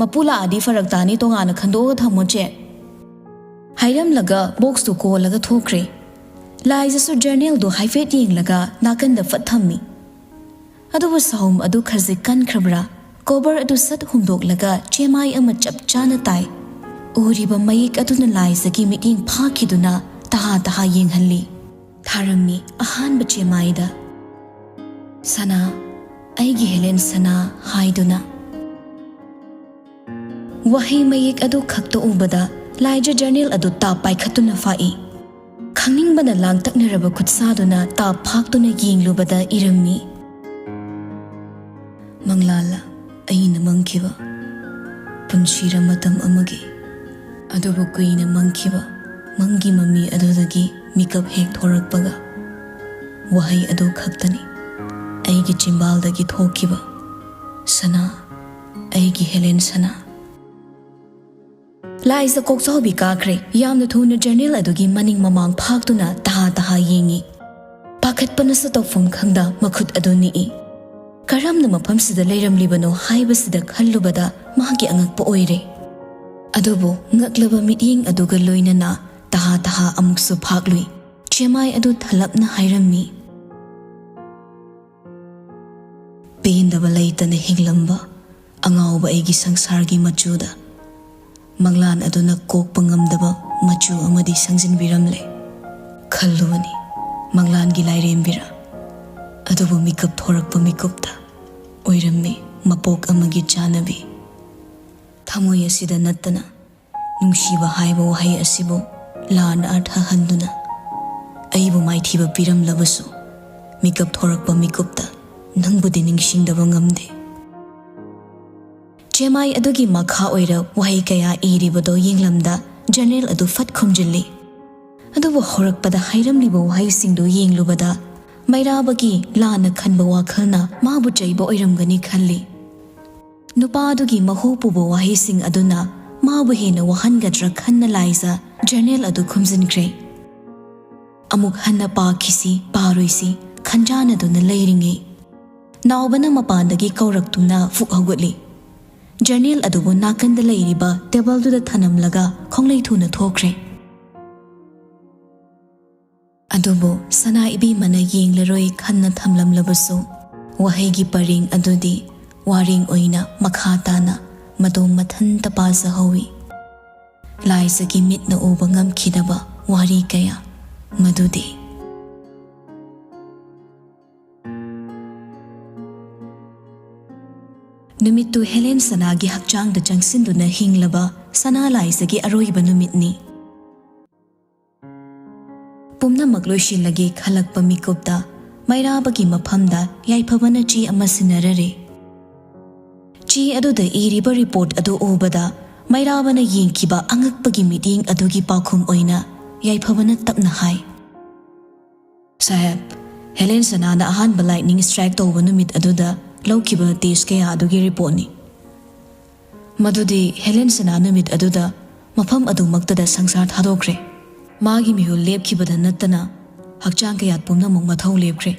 ꯃꯄꯨ ꯂꯥꯛꯑꯗꯤ ꯐꯔꯛ ꯇꯥꯅꯤ, ꯇꯣꯉꯥꯟꯅ ꯈꯟꯗꯣꯛꯑꯒ ꯊꯝꯃꯣ ꯆꯦ꯫" ꯍꯥꯏꯔꯝꯂꯒ ꯕꯣꯛꯁꯇꯨ ꯀꯣꯜꯂꯒ ꯊꯣꯛꯈ꯭ꯔꯦ꯫ ꯂꯥꯏꯖꯁꯨ ꯖꯔꯅꯦꯜꯗꯨ ꯍꯥꯏꯐꯦꯠ ꯌꯦꯡꯂꯒ ꯅꯥꯀꯟꯗ ꯐꯠ ꯊꯝꯃꯤ꯫ ꯑꯗꯨꯕꯨ ꯁꯥꯍꯨꯝ ꯑꯗꯨ ꯈꯖꯤꯛ ꯀꯟꯈ꯭ꯔꯕ꯭ꯔꯥ, ꯀꯣꯚꯔ ꯑꯗꯨ ꯁꯠ ꯍꯨꯝꯗꯣꯛꯂꯒ ꯆꯦꯃꯥꯏ ꯑꯃ ꯆꯞ ꯆꯥꯅ ꯇꯥꯏ꯫ ꯎꯔꯤꯕ ꯃꯌꯦꯛ ꯑꯗꯨꯅ ꯂꯥꯏꯖꯒꯤ ꯃꯤꯠꯌꯦꯡ ꯐꯥꯈꯤꯗꯨꯅ ꯇꯍꯥ ꯇꯍꯥ ꯌꯦꯡꯍꯜꯂꯤ꯫ ꯊꯥꯔꯝꯃꯤ ꯑꯍꯥꯟꯕ ꯆꯦꯃꯥꯏꯗ, "ꯁꯅꯥ, ꯑꯩꯒꯤ ꯍꯦꯂꯦꯟ ꯁꯅꯥ" ꯍꯥꯏꯗꯨꯅ꯫ ꯋꯥꯍꯩ ꯃꯌꯦꯛ ꯑꯗꯨ ꯈꯛꯇ ꯎꯕꯗ ꯂꯥꯏꯖ ꯖꯔꯅꯦꯜ ꯑꯗꯨ ꯇꯥꯞ ꯄꯥꯏꯈꯠꯇꯨꯅ ꯐꯥꯛꯏ꯫ ꯈꯪꯅꯤꯡꯕꯅ ꯂꯥꯡꯇꯛꯅꯔꯕ ꯈꯨꯠꯁꯥꯗꯨꯅ ꯇꯥꯞ ꯐꯥꯛꯇꯨꯅ ꯌꯦꯡꯂꯨꯕꯗ ꯏꯔꯝꯃꯤ, "ꯃꯪꯂꯥꯜꯂ ꯑꯩꯅ ꯃꯪꯈꯤꯕ, ꯄꯨꯟꯁꯤꯔ ꯃꯇꯝ ꯑꯃꯒꯤ, ꯑꯗꯨꯕꯨ ꯀꯨꯏꯅ ꯃꯪꯈꯤꯕ ꯃꯪꯒꯤ ꯃꯃꯤ ꯑꯗꯨꯗꯒꯤ ꯃꯤꯀꯞ ꯍꯦꯛ ꯊꯣꯔꯛꯄꯒ ꯋꯥꯍꯩ ꯑꯗꯨ ꯈꯛꯇꯅꯤ ꯑꯩꯒꯤ ꯆꯤꯝꯕꯥꯜꯗꯒꯤ ꯊꯣꯛꯈꯤꯕ, ꯁꯅꯥ, ꯑꯩꯒꯤ ꯍꯦꯂꯦꯟ ꯁꯅꯥ꯫" ꯂꯥꯏꯖ ꯀꯣꯛꯆꯥꯎꯕꯤ ꯀꯥꯈ꯭ꯔꯦ꯫ ꯌꯥꯝꯅ ꯊꯨꯅ ꯖꯔꯅꯦꯜ ꯑꯗꯨꯒꯤ ꯃꯅꯤꯡ ꯃꯃꯥꯡ ꯐꯥꯛꯇꯨꯅ ꯇꯍꯥ ꯇꯍꯥ ꯌꯦꯡꯉꯤ꯫ ꯄꯥꯈꯠꯄꯅꯁꯨ ꯇꯧꯐꯝ ꯈꯪꯗ ꯃꯈꯨꯠ ꯑꯗꯨ ꯅꯤꯛꯏ꯫ ꯀꯔꯝꯅ ꯃꯐꯝꯁꯤꯗ ꯂꯩꯔꯝꯂꯤꯕꯅꯣ ꯍꯥꯏꯕꯁꯤꯗ ꯈꯜꯂꯨꯕꯗ ꯃꯥꯒꯤ ꯑꯉꯛꯄ ꯑꯣꯏꯔꯦ꯫ ꯑꯗꯨꯕꯨ ꯉꯛꯂꯕ ꯃꯤꯠꯌꯦꯡ ꯑꯗꯨꯒ ꯂꯣꯏꯅꯅ ꯇꯍꯥ ꯇꯍꯥ ꯑꯃꯨꯛꯁꯨ ꯐꯥꯛꯂꯨꯏ꯫ ꯆꯦꯃꯥꯏ ꯑꯗꯨ ꯊꯜꯂꯞꯅ ꯍꯥꯏꯔꯝꯃꯤ, "ꯄꯦꯟꯗꯕ ꯂꯩꯇꯅ ꯍꯤꯡꯂꯝꯕ ꯑꯉꯥꯎꯕ ꯑꯩꯒꯤ ꯁꯪꯁꯥꯔꯒꯤ ꯃꯆꯨꯗ ꯃꯪꯂꯥꯟ ꯑꯗꯨꯅ ꯀꯣꯛꯄ ꯉꯝꯗꯕ ꯃꯆꯨ ꯑꯃꯗꯤ ꯁꯪꯖꯤꯟꯕꯤꯔꯝꯂꯦ꯫ ꯈꯜꯂꯨꯕꯅꯤ ꯃꯪꯂꯥꯟꯒꯤ ꯂꯥꯏꯔꯦꯝꯕꯤꯔ, ꯑꯗꯨꯕꯨ ꯃꯤꯀꯞ ꯊꯣꯔꯛꯄ ꯃꯤꯀꯨꯞꯇ ꯑꯣꯏꯔꯝꯃꯤ ꯃꯄꯣꯛ ꯑꯃꯒꯤ ꯆꯥꯅꯕꯤ꯫ ꯊꯃꯣꯏ ꯑꯁꯤꯗ ꯅꯠꯇꯅ ꯅꯨꯡꯁꯤꯕ ꯍꯥꯏꯕ ꯋꯥꯍꯩ ꯑꯁꯤꯕꯨ ꯂꯥꯟꯅ ꯑꯔꯊ ꯍꯟꯗꯨꯅ ꯑꯩꯕꯨ ꯃꯥꯏꯊꯤꯕ ꯄꯤꯔꯝꯂꯕꯁꯨ, ꯃꯤꯀꯞ ꯊꯣꯔꯛꯄ ꯃꯤꯀꯨꯞꯇ ꯅꯪꯕꯨꯗꯤ ꯅꯤꯡꯁꯤꯡꯗꯕ ꯉꯝꯗꯦ꯫" ꯆꯦꯃꯥꯏ ꯑꯗꯨꯒꯤ ꯃꯈꯥ ꯑꯣꯏꯔ ꯋꯥꯍꯩ ꯀꯌꯥ ꯏꯔꯤꯕꯗꯣ ꯌꯦꯡꯂꯝꯗ ꯖꯔꯅꯦꯜ ꯑꯗꯨ ꯐꯠ ꯈꯨꯝꯖꯤꯜꯂꯤ꯫ ꯑꯗꯨꯕꯨ ꯍꯧꯔꯛꯄꯗ ꯍꯥꯏꯔꯝꯂꯤꯕ ꯋꯥꯍꯩꯁꯤꯡꯗꯨ ꯌꯦꯡꯂꯨꯕꯗ ꯃꯩꯔꯥꯕꯒꯤ ꯂꯥꯟꯅ ꯈꯟꯕ ꯋꯥꯈꯜꯅ ꯃꯥꯕꯨ ꯆꯩꯕ ꯑꯣꯏꯔꯝꯒꯅꯤ ꯈꯜꯂꯤ꯫ ꯅꯨꯄꯥ ꯑꯗꯨꯒꯤ ꯃꯍꯨ ꯄꯨꯕ ꯋꯥꯍꯩꯁꯤꯡ ꯑꯗꯨꯅ ꯃꯥꯕꯨ ꯍꯦꯟꯅ ꯋꯥꯍꯟꯒꯗ꯭ꯔꯥ ꯈꯟꯅ ꯂꯥꯏꯖ ꯖꯔꯅꯦꯜ ꯑꯗꯨ ꯈꯨꯝꯖꯤꯟꯈ꯭ꯔꯦ꯫ "ꯑꯃꯨꯛ ꯍꯟꯅ ꯄꯥꯈꯤꯁꯤ, ꯄꯥꯔꯣꯏꯁꯤ" ꯈꯟꯖꯥꯟꯅꯗꯨꯅ ꯂꯩꯔꯤꯉꯩ, ꯅꯥꯎꯕꯅ ꯃꯄꯥꯟꯗꯒꯤ ꯀꯧꯔꯛꯇꯨꯅ ꯐꯨꯛ ꯍꯧꯒꯠꯂꯤ꯫ ꯖꯔꯅꯦꯜ ꯑꯗꯨꯕꯨ ꯅꯥꯀꯟꯗ ꯂꯩꯔꯤꯕ ꯇꯦꯕꯜꯗꯨꯗ ꯊꯅꯝꯂꯒ ꯈꯣꯡꯂꯩ ꯊꯨꯅ ꯊꯣꯛꯈ꯭ꯔꯦ꯫ ꯑꯗꯨꯕꯨ ꯁꯅꯥ ꯏꯕꯦꯝꯃꯅ ꯌꯦꯡꯂꯔꯣꯏ ꯈꯟꯅ ꯊꯝꯂꯝꯂꯕꯁꯨ, ꯋꯥꯍꯩꯒꯤ ꯄꯔꯦꯡ ꯑꯗꯨꯗꯤ ꯋꯥꯔꯦꯡ ꯑꯣꯏꯅ ꯃꯈꯥ ꯇꯥꯅ ꯃꯇꯣꯝ ꯃꯊꯟꯇ ꯄꯥꯖꯍꯧꯏ꯫ ꯂꯥꯏꯖꯒꯤ ꯃꯤꯠꯅ ꯎꯕ ꯉꯝꯈꯤꯗꯕ ꯋꯥꯔꯤ ꯀꯌꯥ ꯃꯗꯨꯗꯤ꯫ ꯅꯨꯃꯤꯠꯇꯨ ꯍꯦꯂꯦꯟ ꯁꯅꯥꯒꯤ ꯍꯛꯆꯥꯡꯗ ꯆꯪꯁꯤꯟꯗꯨꯅ ꯍꯤꯡꯂꯕ ꯁꯅꯥ ꯂꯥꯏꯖꯒꯤ ꯑꯔꯣꯏꯕ ꯅꯨꯃꯤꯠꯅꯤ꯫ ꯄꯨꯝꯅꯃꯛ ꯂꯣꯏꯁꯤꯜꯂꯒꯦ ꯈꯜꯂꯛꯄ ꯃꯤꯀꯨꯞꯇ ꯃꯩꯔꯥꯕꯒꯤ ꯃꯐꯝꯗ ꯌꯥꯏꯐꯕꯅ ꯆꯦ ꯑꯃ ꯁꯤꯟꯅꯔꯔꯦ꯫ ꯆꯦ ꯑꯗꯨꯗ ꯏꯔꯤꯕ ꯔꯤꯄꯣꯔꯠ ꯑꯗꯨ ꯎꯕꯗ ꯃꯩꯔꯥꯕꯅ ꯌꯦꯡꯈꯤꯕ ꯑꯉꯛꯄꯒꯤ ꯃꯤꯠꯌꯦꯡ ꯑꯗꯨꯒꯤ ꯄꯥꯎꯈꯨꯝ ꯑꯣꯏꯅ ꯌꯥꯏꯐꯕꯅ ꯇꯞꯅ ꯍꯥꯏ, "ꯁꯥꯍꯦꯕ, ꯍꯦꯂꯦꯟ ꯁꯅꯥꯅ ꯑꯍꯥꯟꯕ ꯂꯥꯏꯠꯅꯤꯡ ꯁ꯭ꯇ꯭ꯔꯥꯏꯛ ꯇꯧꯕ ꯅꯨꯃꯤꯠ ꯑꯗꯨꯗ ꯂꯧꯈꯤꯕ ꯇꯦꯁ ꯀꯌꯥ ꯑꯗꯨꯒꯤ ꯔꯤꯄꯣꯔꯠꯅꯤ꯫ ꯃꯗꯨꯗꯤ ꯍꯦꯂꯦꯟ ꯁꯅꯥ ꯅꯨꯃꯤꯠ ꯑꯗꯨꯗ ꯃꯐꯝ ꯑꯗꯨꯃꯛꯇꯗ ꯁꯪꯁꯥꯔ ꯊꯥꯗꯣꯛꯈ꯭ꯔꯦ꯫ ꯃꯥꯒꯤ ꯃꯤꯍꯨꯜ ꯂꯦꯞꯈꯤꯕꯗ ꯅꯠꯇꯅ ꯍꯛꯆꯥꯡ ꯀꯌꯥꯠ ꯄꯨꯝꯅꯃꯛ ꯃꯊꯧ ꯂꯦꯞꯈ꯭ꯔꯦ꯫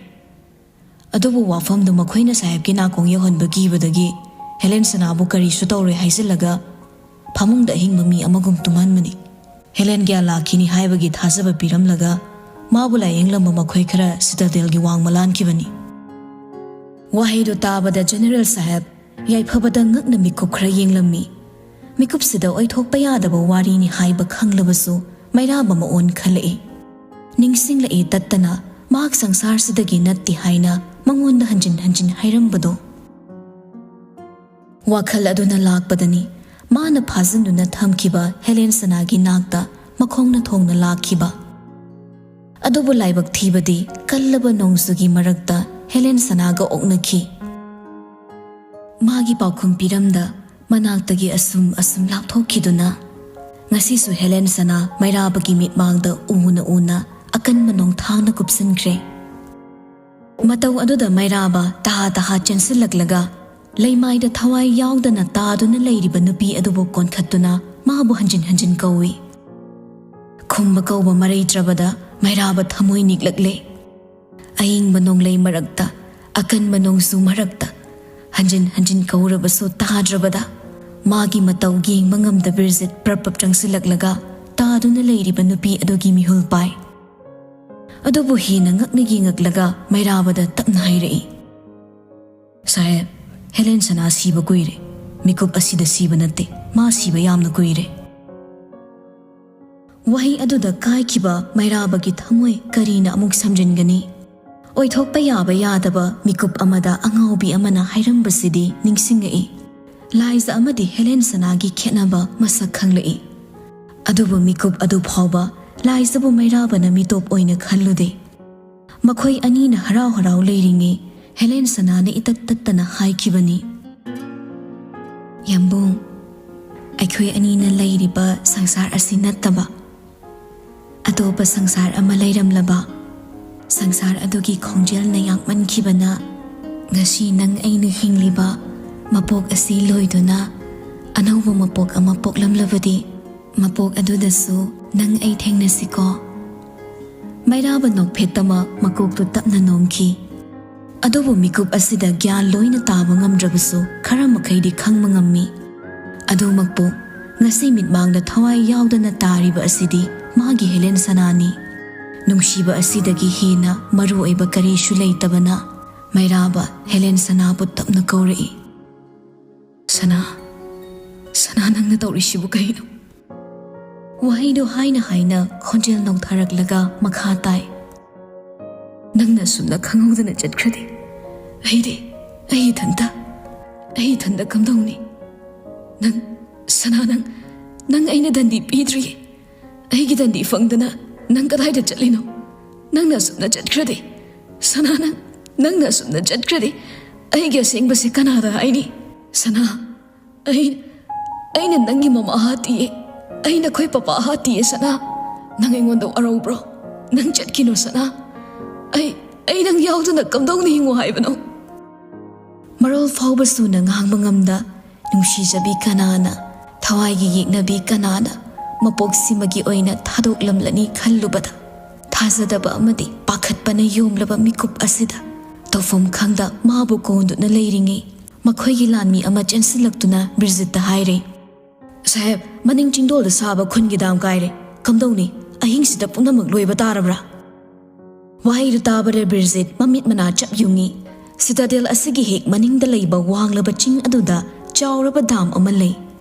ꯑꯗꯨꯕꯨ ꯋꯥꯐꯝꯗꯨ ꯃꯈꯣꯏꯅ ꯁꯥꯍꯦꯕꯀꯤ ꯅꯥꯀꯣꯡ ꯌꯧꯍꯟꯕ ꯀꯤꯕꯗꯒꯤ ꯍꯦꯂꯦꯟ ꯁꯅꯥꯕꯨ ꯀꯔꯤꯁꯨ ꯇꯧꯔꯣꯏ ꯍꯥꯏꯖꯤꯜꯂꯒ ꯐꯃꯨꯡꯗ ꯑꯍꯤꯡꯕ ꯃꯤ ꯑꯃꯒꯨꯝ ꯇꯨꯝꯍꯟꯕꯅꯤ꯫ ꯍꯦꯂꯦꯟ ꯒ꯭ꯌꯥꯟ ꯂꯥꯛꯈꯤꯅꯤ ꯍꯥꯏꯕꯒꯤ ꯊꯥꯖꯕ ꯄꯤꯔꯝꯂꯒ ꯃꯥꯕꯨ ꯂꯥꯌꯦꯡꯂꯝꯕ ꯃꯈꯣꯏ ꯈꯔ ꯁꯤꯇꯥꯗꯦꯜꯒꯤ ꯋꯥꯡꯃ ꯂꯥꯟꯈꯤꯕꯅꯤ"꯫ ꯋꯥꯍꯩꯗꯨ ꯇꯥꯕꯗ ꯖꯦꯅꯦꯔꯦꯜ ꯁꯥꯍꯦꯕ ꯌꯥꯏꯐꯕꯗ ꯉꯛꯅ ꯃꯤꯀꯨꯞ ꯈꯔ ꯌꯦꯡꯂꯝꯃꯤ꯫ ꯃꯤꯀꯨꯞꯁꯤꯗ ꯑꯣꯏꯊꯣꯛꯄ ꯌꯥꯗꯕ ꯋꯥꯔꯤꯅꯤ ꯍꯥꯏꯕ ꯈꯪꯂꯕꯁꯨ ꯃꯩꯔꯥꯕ ꯃꯑꯣꯟ ꯈꯜꯂꯛꯏ꯫ ꯅꯤꯡꯁꯤꯡꯂꯛꯏ ꯇꯠꯇꯅ ꯃꯍꯥꯛ ꯁꯪꯁꯥꯔꯁꯤꯗꯒꯤ ꯅꯠꯇꯦ ꯍꯥꯏꯅ ꯃꯉꯣꯟꯗ ꯍꯟꯖꯤꯟ ꯍꯟꯖꯤꯟ ꯍꯥꯏꯔꯝꯕꯗꯣ꯫ ꯋꯥꯈꯜ ꯑꯗꯨꯅ ꯂꯥꯛꯄꯗꯅꯤ ꯃꯥꯅ ꯐꯥꯖꯤꯟꯗꯨꯅ ꯊꯝꯈꯤꯕ ꯍꯦꯂꯦꯟ ꯁꯅꯥꯒꯤ ꯅꯥꯛꯇ ꯃꯈꯣꯡꯅ ꯊꯣꯡꯅ ꯂꯥꯛꯈꯤꯕ꯫ ꯑꯗꯨꯕꯨ ꯂꯥꯏꯕꯛ ꯊꯤꯕꯗꯤ ꯀꯜꯂꯕ ꯅꯣꯡꯖꯨꯒꯤ ꯃꯔꯛꯇ ꯍꯦꯂꯦꯟ ꯁꯅꯥꯒ ꯑꯣꯛꯅꯈꯤ꯫ ꯃꯥꯒꯤ ꯄꯥꯎꯈꯨꯝ ꯄꯤꯔꯝꯗ ꯃꯅꯥꯛꯇꯒꯤ ꯑꯁꯨꯝ ꯑꯁꯨꯝ ꯂꯥꯞꯊꯣꯛꯈꯤꯗꯨꯅ ꯉꯁꯤꯁꯨ ꯍꯦꯂꯦꯟ ꯁꯅꯥ ꯃꯩꯔꯥꯕꯒꯤ ꯃꯤꯠꯃꯥꯡꯗ ꯎꯅ ꯎꯅ ꯑꯀꯟꯕ ꯅꯣꯡꯊꯥꯡꯅ ꯀꯨꯞꯁꯤꯟꯈ꯭ꯔꯦ꯫ ꯃꯇꯧ ꯑꯗꯨꯗ ꯃꯩꯔꯥꯕ ꯇꯍꯥ ꯇꯍꯥ ꯆꯦꯟꯁꯤꯜꯂꯛꯂꯒ ꯂꯩꯃꯥꯏꯗ ꯊꯋꯥꯏ ꯌꯥꯎꯗꯅ ꯇꯥꯗꯨꯅ ꯂꯩꯔꯤꯕ ꯅꯨꯄꯤ ꯑꯗꯨꯕꯨ ꯀꯣꯟꯈꯠꯇꯨꯅ ꯃꯥꯕꯨ ꯍꯟꯖꯤꯟ ꯍꯟꯖꯤꯟ ꯀꯧꯏ꯫ ꯈꯨꯝꯕ ꯀꯧꯕ ꯃꯔꯩꯇ꯭ꯔꯕꯗ ꯃꯩꯔꯥꯕ ꯊꯃꯣꯏ ꯅꯤꯛꯂꯛꯂꯦ꯫ ꯑꯏꯪꯕ ꯅꯣꯡꯂꯩ ꯃꯔꯛꯇ, ꯑꯀꯟꯕ ꯅꯣꯡꯖꯨ ꯃꯔꯛꯇ ꯍꯟꯖꯤꯟ ꯍꯟꯖꯤꯟ ꯀꯧꯔꯕꯁꯨ ꯇꯥꯗ꯭ꯔꯕꯗ, ꯃꯥꯒꯤ ꯃꯇꯧ ꯌꯦꯡꯕ ꯉꯝꯗ ꯕꯤꯔꯖꯤꯠ ꯄ꯭ꯔꯞ ꯄ꯭ꯔꯞ ꯆꯪꯁꯤꯜꯂꯛꯂꯒ ꯇꯥꯗꯨꯅ ꯂꯩꯔꯤꯕ ꯅꯨꯄꯤ ꯑꯗꯨꯒꯤ ꯃꯤꯍꯨꯜ ꯄꯥꯏ꯫ ꯑꯗꯨꯕꯨ ꯍꯦꯟꯅ ꯉꯛꯅ ꯌꯦꯡꯉꯛꯂꯒ ꯃꯩꯔꯥꯕꯗ ꯇꯞꯅ ꯍꯥꯏꯔꯛꯏ, "ꯁꯥꯍꯦꯕ, ꯍꯦꯂꯦꯟ ꯁꯅꯥ ꯁꯤꯕ ꯀꯨꯏꯔꯦ꯫ ꯃꯤꯀꯨꯞ ꯑꯁꯤꯗ ꯁꯤꯕ ꯅꯠꯇꯦ, ꯃꯥ ꯁꯤꯕ ꯌꯥꯝꯅ ꯀꯨꯏꯔꯦ꯫" ꯋꯥꯍꯩ ꯑꯗꯨꯗ ꯀꯥꯏꯈꯤꯕ ꯃꯩꯔꯥꯕꯒꯤ ꯊꯃꯣꯏ ꯀꯔꯤꯅ ꯑꯃꯨꯛ ꯁꯝꯖꯤꯟꯒꯅꯤ? ꯑꯣꯏꯊꯣꯛꯄ ꯌꯥꯕ ꯌꯥꯗꯕ ꯃꯤꯀꯨꯞ ꯑꯃꯗ ꯑꯉꯥꯎꯕꯤ ꯑꯃꯅ ꯍꯥꯏꯔꯝꯕꯁꯤꯗꯤ ꯅꯤꯡꯁꯤꯡꯉꯛꯏ꯫ ꯂꯥꯏꯖ ꯑꯃꯗꯤ ꯍꯦꯂꯦꯟ ꯁꯅꯥꯒꯤ ꯈꯦꯠꯅꯕ ꯃꯁꯛ ꯈꯪꯂꯛꯏ꯫ ꯑꯗꯨꯕꯨ ꯃꯤꯀꯨꯞ ꯑꯗꯨ ꯐꯥꯎꯕ ꯂꯥꯏꯖꯕꯨ ꯃꯩꯔꯥꯕꯅ ꯃꯤꯇꯣꯞ ꯑꯣꯏꯅ ꯈꯜꯂꯨꯗꯦ꯫ ꯃꯈꯣꯏ ꯑꯅꯤꯅ ꯍꯔꯥꯎ ꯍꯔꯥꯎ ꯂꯩꯔꯤꯉꯩ ꯍꯦꯂꯦꯟ ꯁꯅꯥꯅ ꯏꯇꯠ ꯇꯠꯇꯅ ꯍꯥꯏꯈꯤꯕꯅꯤ, "ꯌꯥꯝꯕꯨꯡ, ꯑꯩꯈꯣꯏ ꯑꯅꯤꯅ ꯂꯩꯔꯤꯕ ꯁꯪꯁꯥꯔ ꯑꯁꯤ ꯅꯠꯇꯕ ꯑꯇꯣꯞꯄ ꯁꯪꯁꯥꯔ ꯑꯃ ꯂꯩꯔꯝꯂꯕ, ꯁꯪꯁꯥꯔ ꯑꯗꯨꯒꯤ ꯈꯣꯡꯖꯦꯜꯅ ꯌꯥꯡꯃꯟꯈꯤꯕꯅ ꯉꯁꯤ ꯅꯪ ꯑꯩꯅ ꯍꯤꯡꯂꯤꯕ ꯃꯄꯣꯛ ꯑꯁꯤ ꯂꯣꯏꯗꯨꯅ ꯑꯅꯧꯕ ꯃꯄꯣꯛ ꯑꯃ ꯄꯣꯛꯂꯝꯂꯕꯗꯤ, ꯃꯄꯣꯛ ꯑꯗꯨꯗꯁꯨ ꯅꯪ ꯑꯩ ꯊꯦꯡꯅꯁꯤꯀꯣ?" ꯃꯩꯔꯥꯕ ꯅꯣꯛꯐꯦꯠꯇꯃꯛ ꯃꯀꯣꯛꯇꯨ ꯇꯞꯅ ꯅꯣꯝꯈꯤ꯫ ꯑꯗꯨꯕꯨ ꯃꯤꯀꯨꯞ ꯑꯁꯤꯗ ꯒ꯭ꯌꯥꯟ ꯂꯣꯏꯅ ꯇꯥꯕ ꯉꯝꯗ꯭ꯔꯕꯁꯨ ꯈꯔ ꯃꯈꯩꯗꯤ ꯈꯪꯕ ꯉꯝꯃꯤ꯫ ꯑꯗꯨꯃꯛꯄꯨ, ꯉꯁꯤ ꯃꯤꯠꯃꯥꯡꯗ ꯊꯋꯥꯏ ꯌꯥꯎꯗꯅ ꯇꯥꯔꯤꯕ ꯑꯁꯤꯗꯤ ꯃꯥꯒꯤ ꯍꯦꯂꯦꯟ ꯁꯅꯥꯅꯤ꯫ ꯅꯨꯡꯁꯤꯕ ꯑꯁꯤꯗꯒꯤ ꯍꯦꯟꯅ ꯃꯔꯨ ꯑꯣꯏꯕ ꯀꯔꯤꯁꯨ ꯂꯩꯇꯕꯅ ꯃꯩꯔꯥꯕ ꯍꯦꯂꯦꯟ ꯁꯅꯥꯕꯨ ꯇꯞꯅ ꯀꯧꯔꯛꯏ꯫ "ꯁꯅꯥ, ꯁꯅꯥ, ꯅꯪꯅ ꯇꯧꯔꯤꯁꯤꯕꯨ ꯀꯩꯅꯣ?" ꯋꯥꯍꯩꯗꯨ ꯍꯥꯏꯅ ꯍꯥꯏꯅ ꯈꯣꯟꯖꯦꯜ ꯅꯧꯊꯔꯛꯂꯒ ꯃꯈꯥ ꯇꯥꯏ, "ꯅꯪꯅ ꯑꯁꯨꯝꯅ ꯈꯪꯍꯧꯗꯅ ꯆꯠꯈ꯭ꯔꯗꯤ ꯑꯩꯗꯤ, ꯑꯩ ꯏꯊꯟꯇ, ꯑꯩ ꯏꯊꯟꯇ ꯀꯝꯗꯧꯅꯤ? ꯅꯪ, ꯁꯅꯥ, ꯅꯪ, ꯅꯪ ꯑꯩꯅ ꯗꯟꯗꯤ ꯄꯤꯗ꯭ꯔꯤꯌꯦ꯫ ꯑꯩꯒꯤ ꯗꯟꯗꯤ ꯐꯪꯗꯅ ꯅꯪ ꯀꯗꯥꯏꯗ ꯆꯠꯂꯤꯅꯣ? ꯅꯪꯅ ꯑꯁꯨꯝꯅ ꯆꯠꯈ꯭ꯔꯗꯤ, ꯁꯅꯥ, ꯅꯪ, ꯅꯪꯅ ꯑꯁꯨꯝꯅ ꯆꯠꯈ꯭ꯔꯗꯤ ꯑꯩꯒꯤ ꯑꯁꯦꯡꯕꯁꯦ ꯀꯅꯥꯗ ꯍꯥꯏꯅꯤ? ꯁꯅꯥ, ꯑꯩ, ꯑꯩꯅ ꯅꯪꯒꯤ ꯃꯃꯥ ꯍꯥꯠꯇꯤꯌꯦ꯫ ꯑꯩ ꯅꯈꯣꯏ ꯄꯄꯥ ꯍꯥꯠꯇꯤꯌꯦ, ꯁꯅꯥ꯫ ꯅꯪ ꯑꯩꯉꯣꯟꯗ ꯋꯥꯔꯧꯕ꯭ꯔꯣ? ꯅꯪ ꯆꯠꯈꯤꯅꯨ, ꯁꯅꯥ꯫ ꯑꯩ, ꯑꯩ ꯅꯪ ꯌꯥꯎꯗꯅ ꯀꯝꯗꯧꯅ ꯍꯤꯡꯉꯨ ꯍꯥꯏꯕꯅꯣ?" ꯃꯔꯣꯜ ꯐꯥꯎꯕ ꯁꯨꯅ ꯉꯥꯡꯕ ꯉꯝꯗ, ꯅꯨꯡꯁꯤꯖꯕꯤ ꯀꯅꯥꯅ, ꯊꯋꯥꯏꯒꯤ ꯌꯦꯛꯅꯕꯤ ꯀꯅꯥꯅ ꯃꯄꯣꯛꯁꯤꯃꯒꯤ ꯑꯣꯏꯅ ꯊꯥꯗꯣꯛꯂꯝꯂꯅꯤ ꯈꯜꯂꯨꯕꯗ, ꯊꯥꯖꯗꯕ ꯑꯃꯗꯤ ꯄꯥꯈꯠꯄꯅ ꯌꯣꯝꯂꯕ ꯃꯤꯀꯨꯞ ꯑꯁꯤꯗ ꯇꯧꯐꯝ ꯈꯪꯗ ꯃꯥꯕꯨ ꯀꯣꯟꯗꯨꯅ ꯂꯩꯔꯤꯉꯩ, ꯃꯈꯣꯏꯒꯤ ꯂꯥꯟꯃꯤ ꯑꯃ ꯆꯦꯟꯁꯤꯜꯂꯛꯇꯨꯅ ꯕ꯭ꯔꯤꯖꯤꯠꯇ ꯍꯥꯏꯔꯦ, "ꯁꯥꯍꯦꯕ, ꯃꯅꯤꯡ ꯆꯤꯡꯗꯣꯜꯗ ꯁꯥꯕ ꯈꯨꯟꯒꯤ ꯗꯥꯝ ꯀꯥꯏꯔꯦ꯫ ꯀꯝꯗꯧꯅꯤ? ꯑꯍꯤꯡꯁꯤꯗ ꯄꯨꯝꯅꯃꯛ ꯂꯣꯏꯕ ꯇꯥꯔꯕ꯭ꯔꯥ?" ꯋꯥꯍꯩꯗꯨ ꯇꯥꯕꯗ ꯕ꯭ꯔꯤꯖꯤꯠ ꯃꯃꯤꯠ ꯃꯅꯥ ꯆꯞ ꯌꯨꯡꯉꯤ꯫ ꯁꯤꯇꯥꯗꯦꯜ ꯑꯁꯤꯒꯤ ꯍꯦꯛ ꯃꯅꯤꯡꯗ ꯂꯩꯕ ꯋꯥꯡꯂꯕ ꯆꯤꯡ ꯑꯗꯨꯗ ꯆꯥꯎꯔꯕ ꯗꯥꯝ ꯑꯃ ꯂꯩ꯫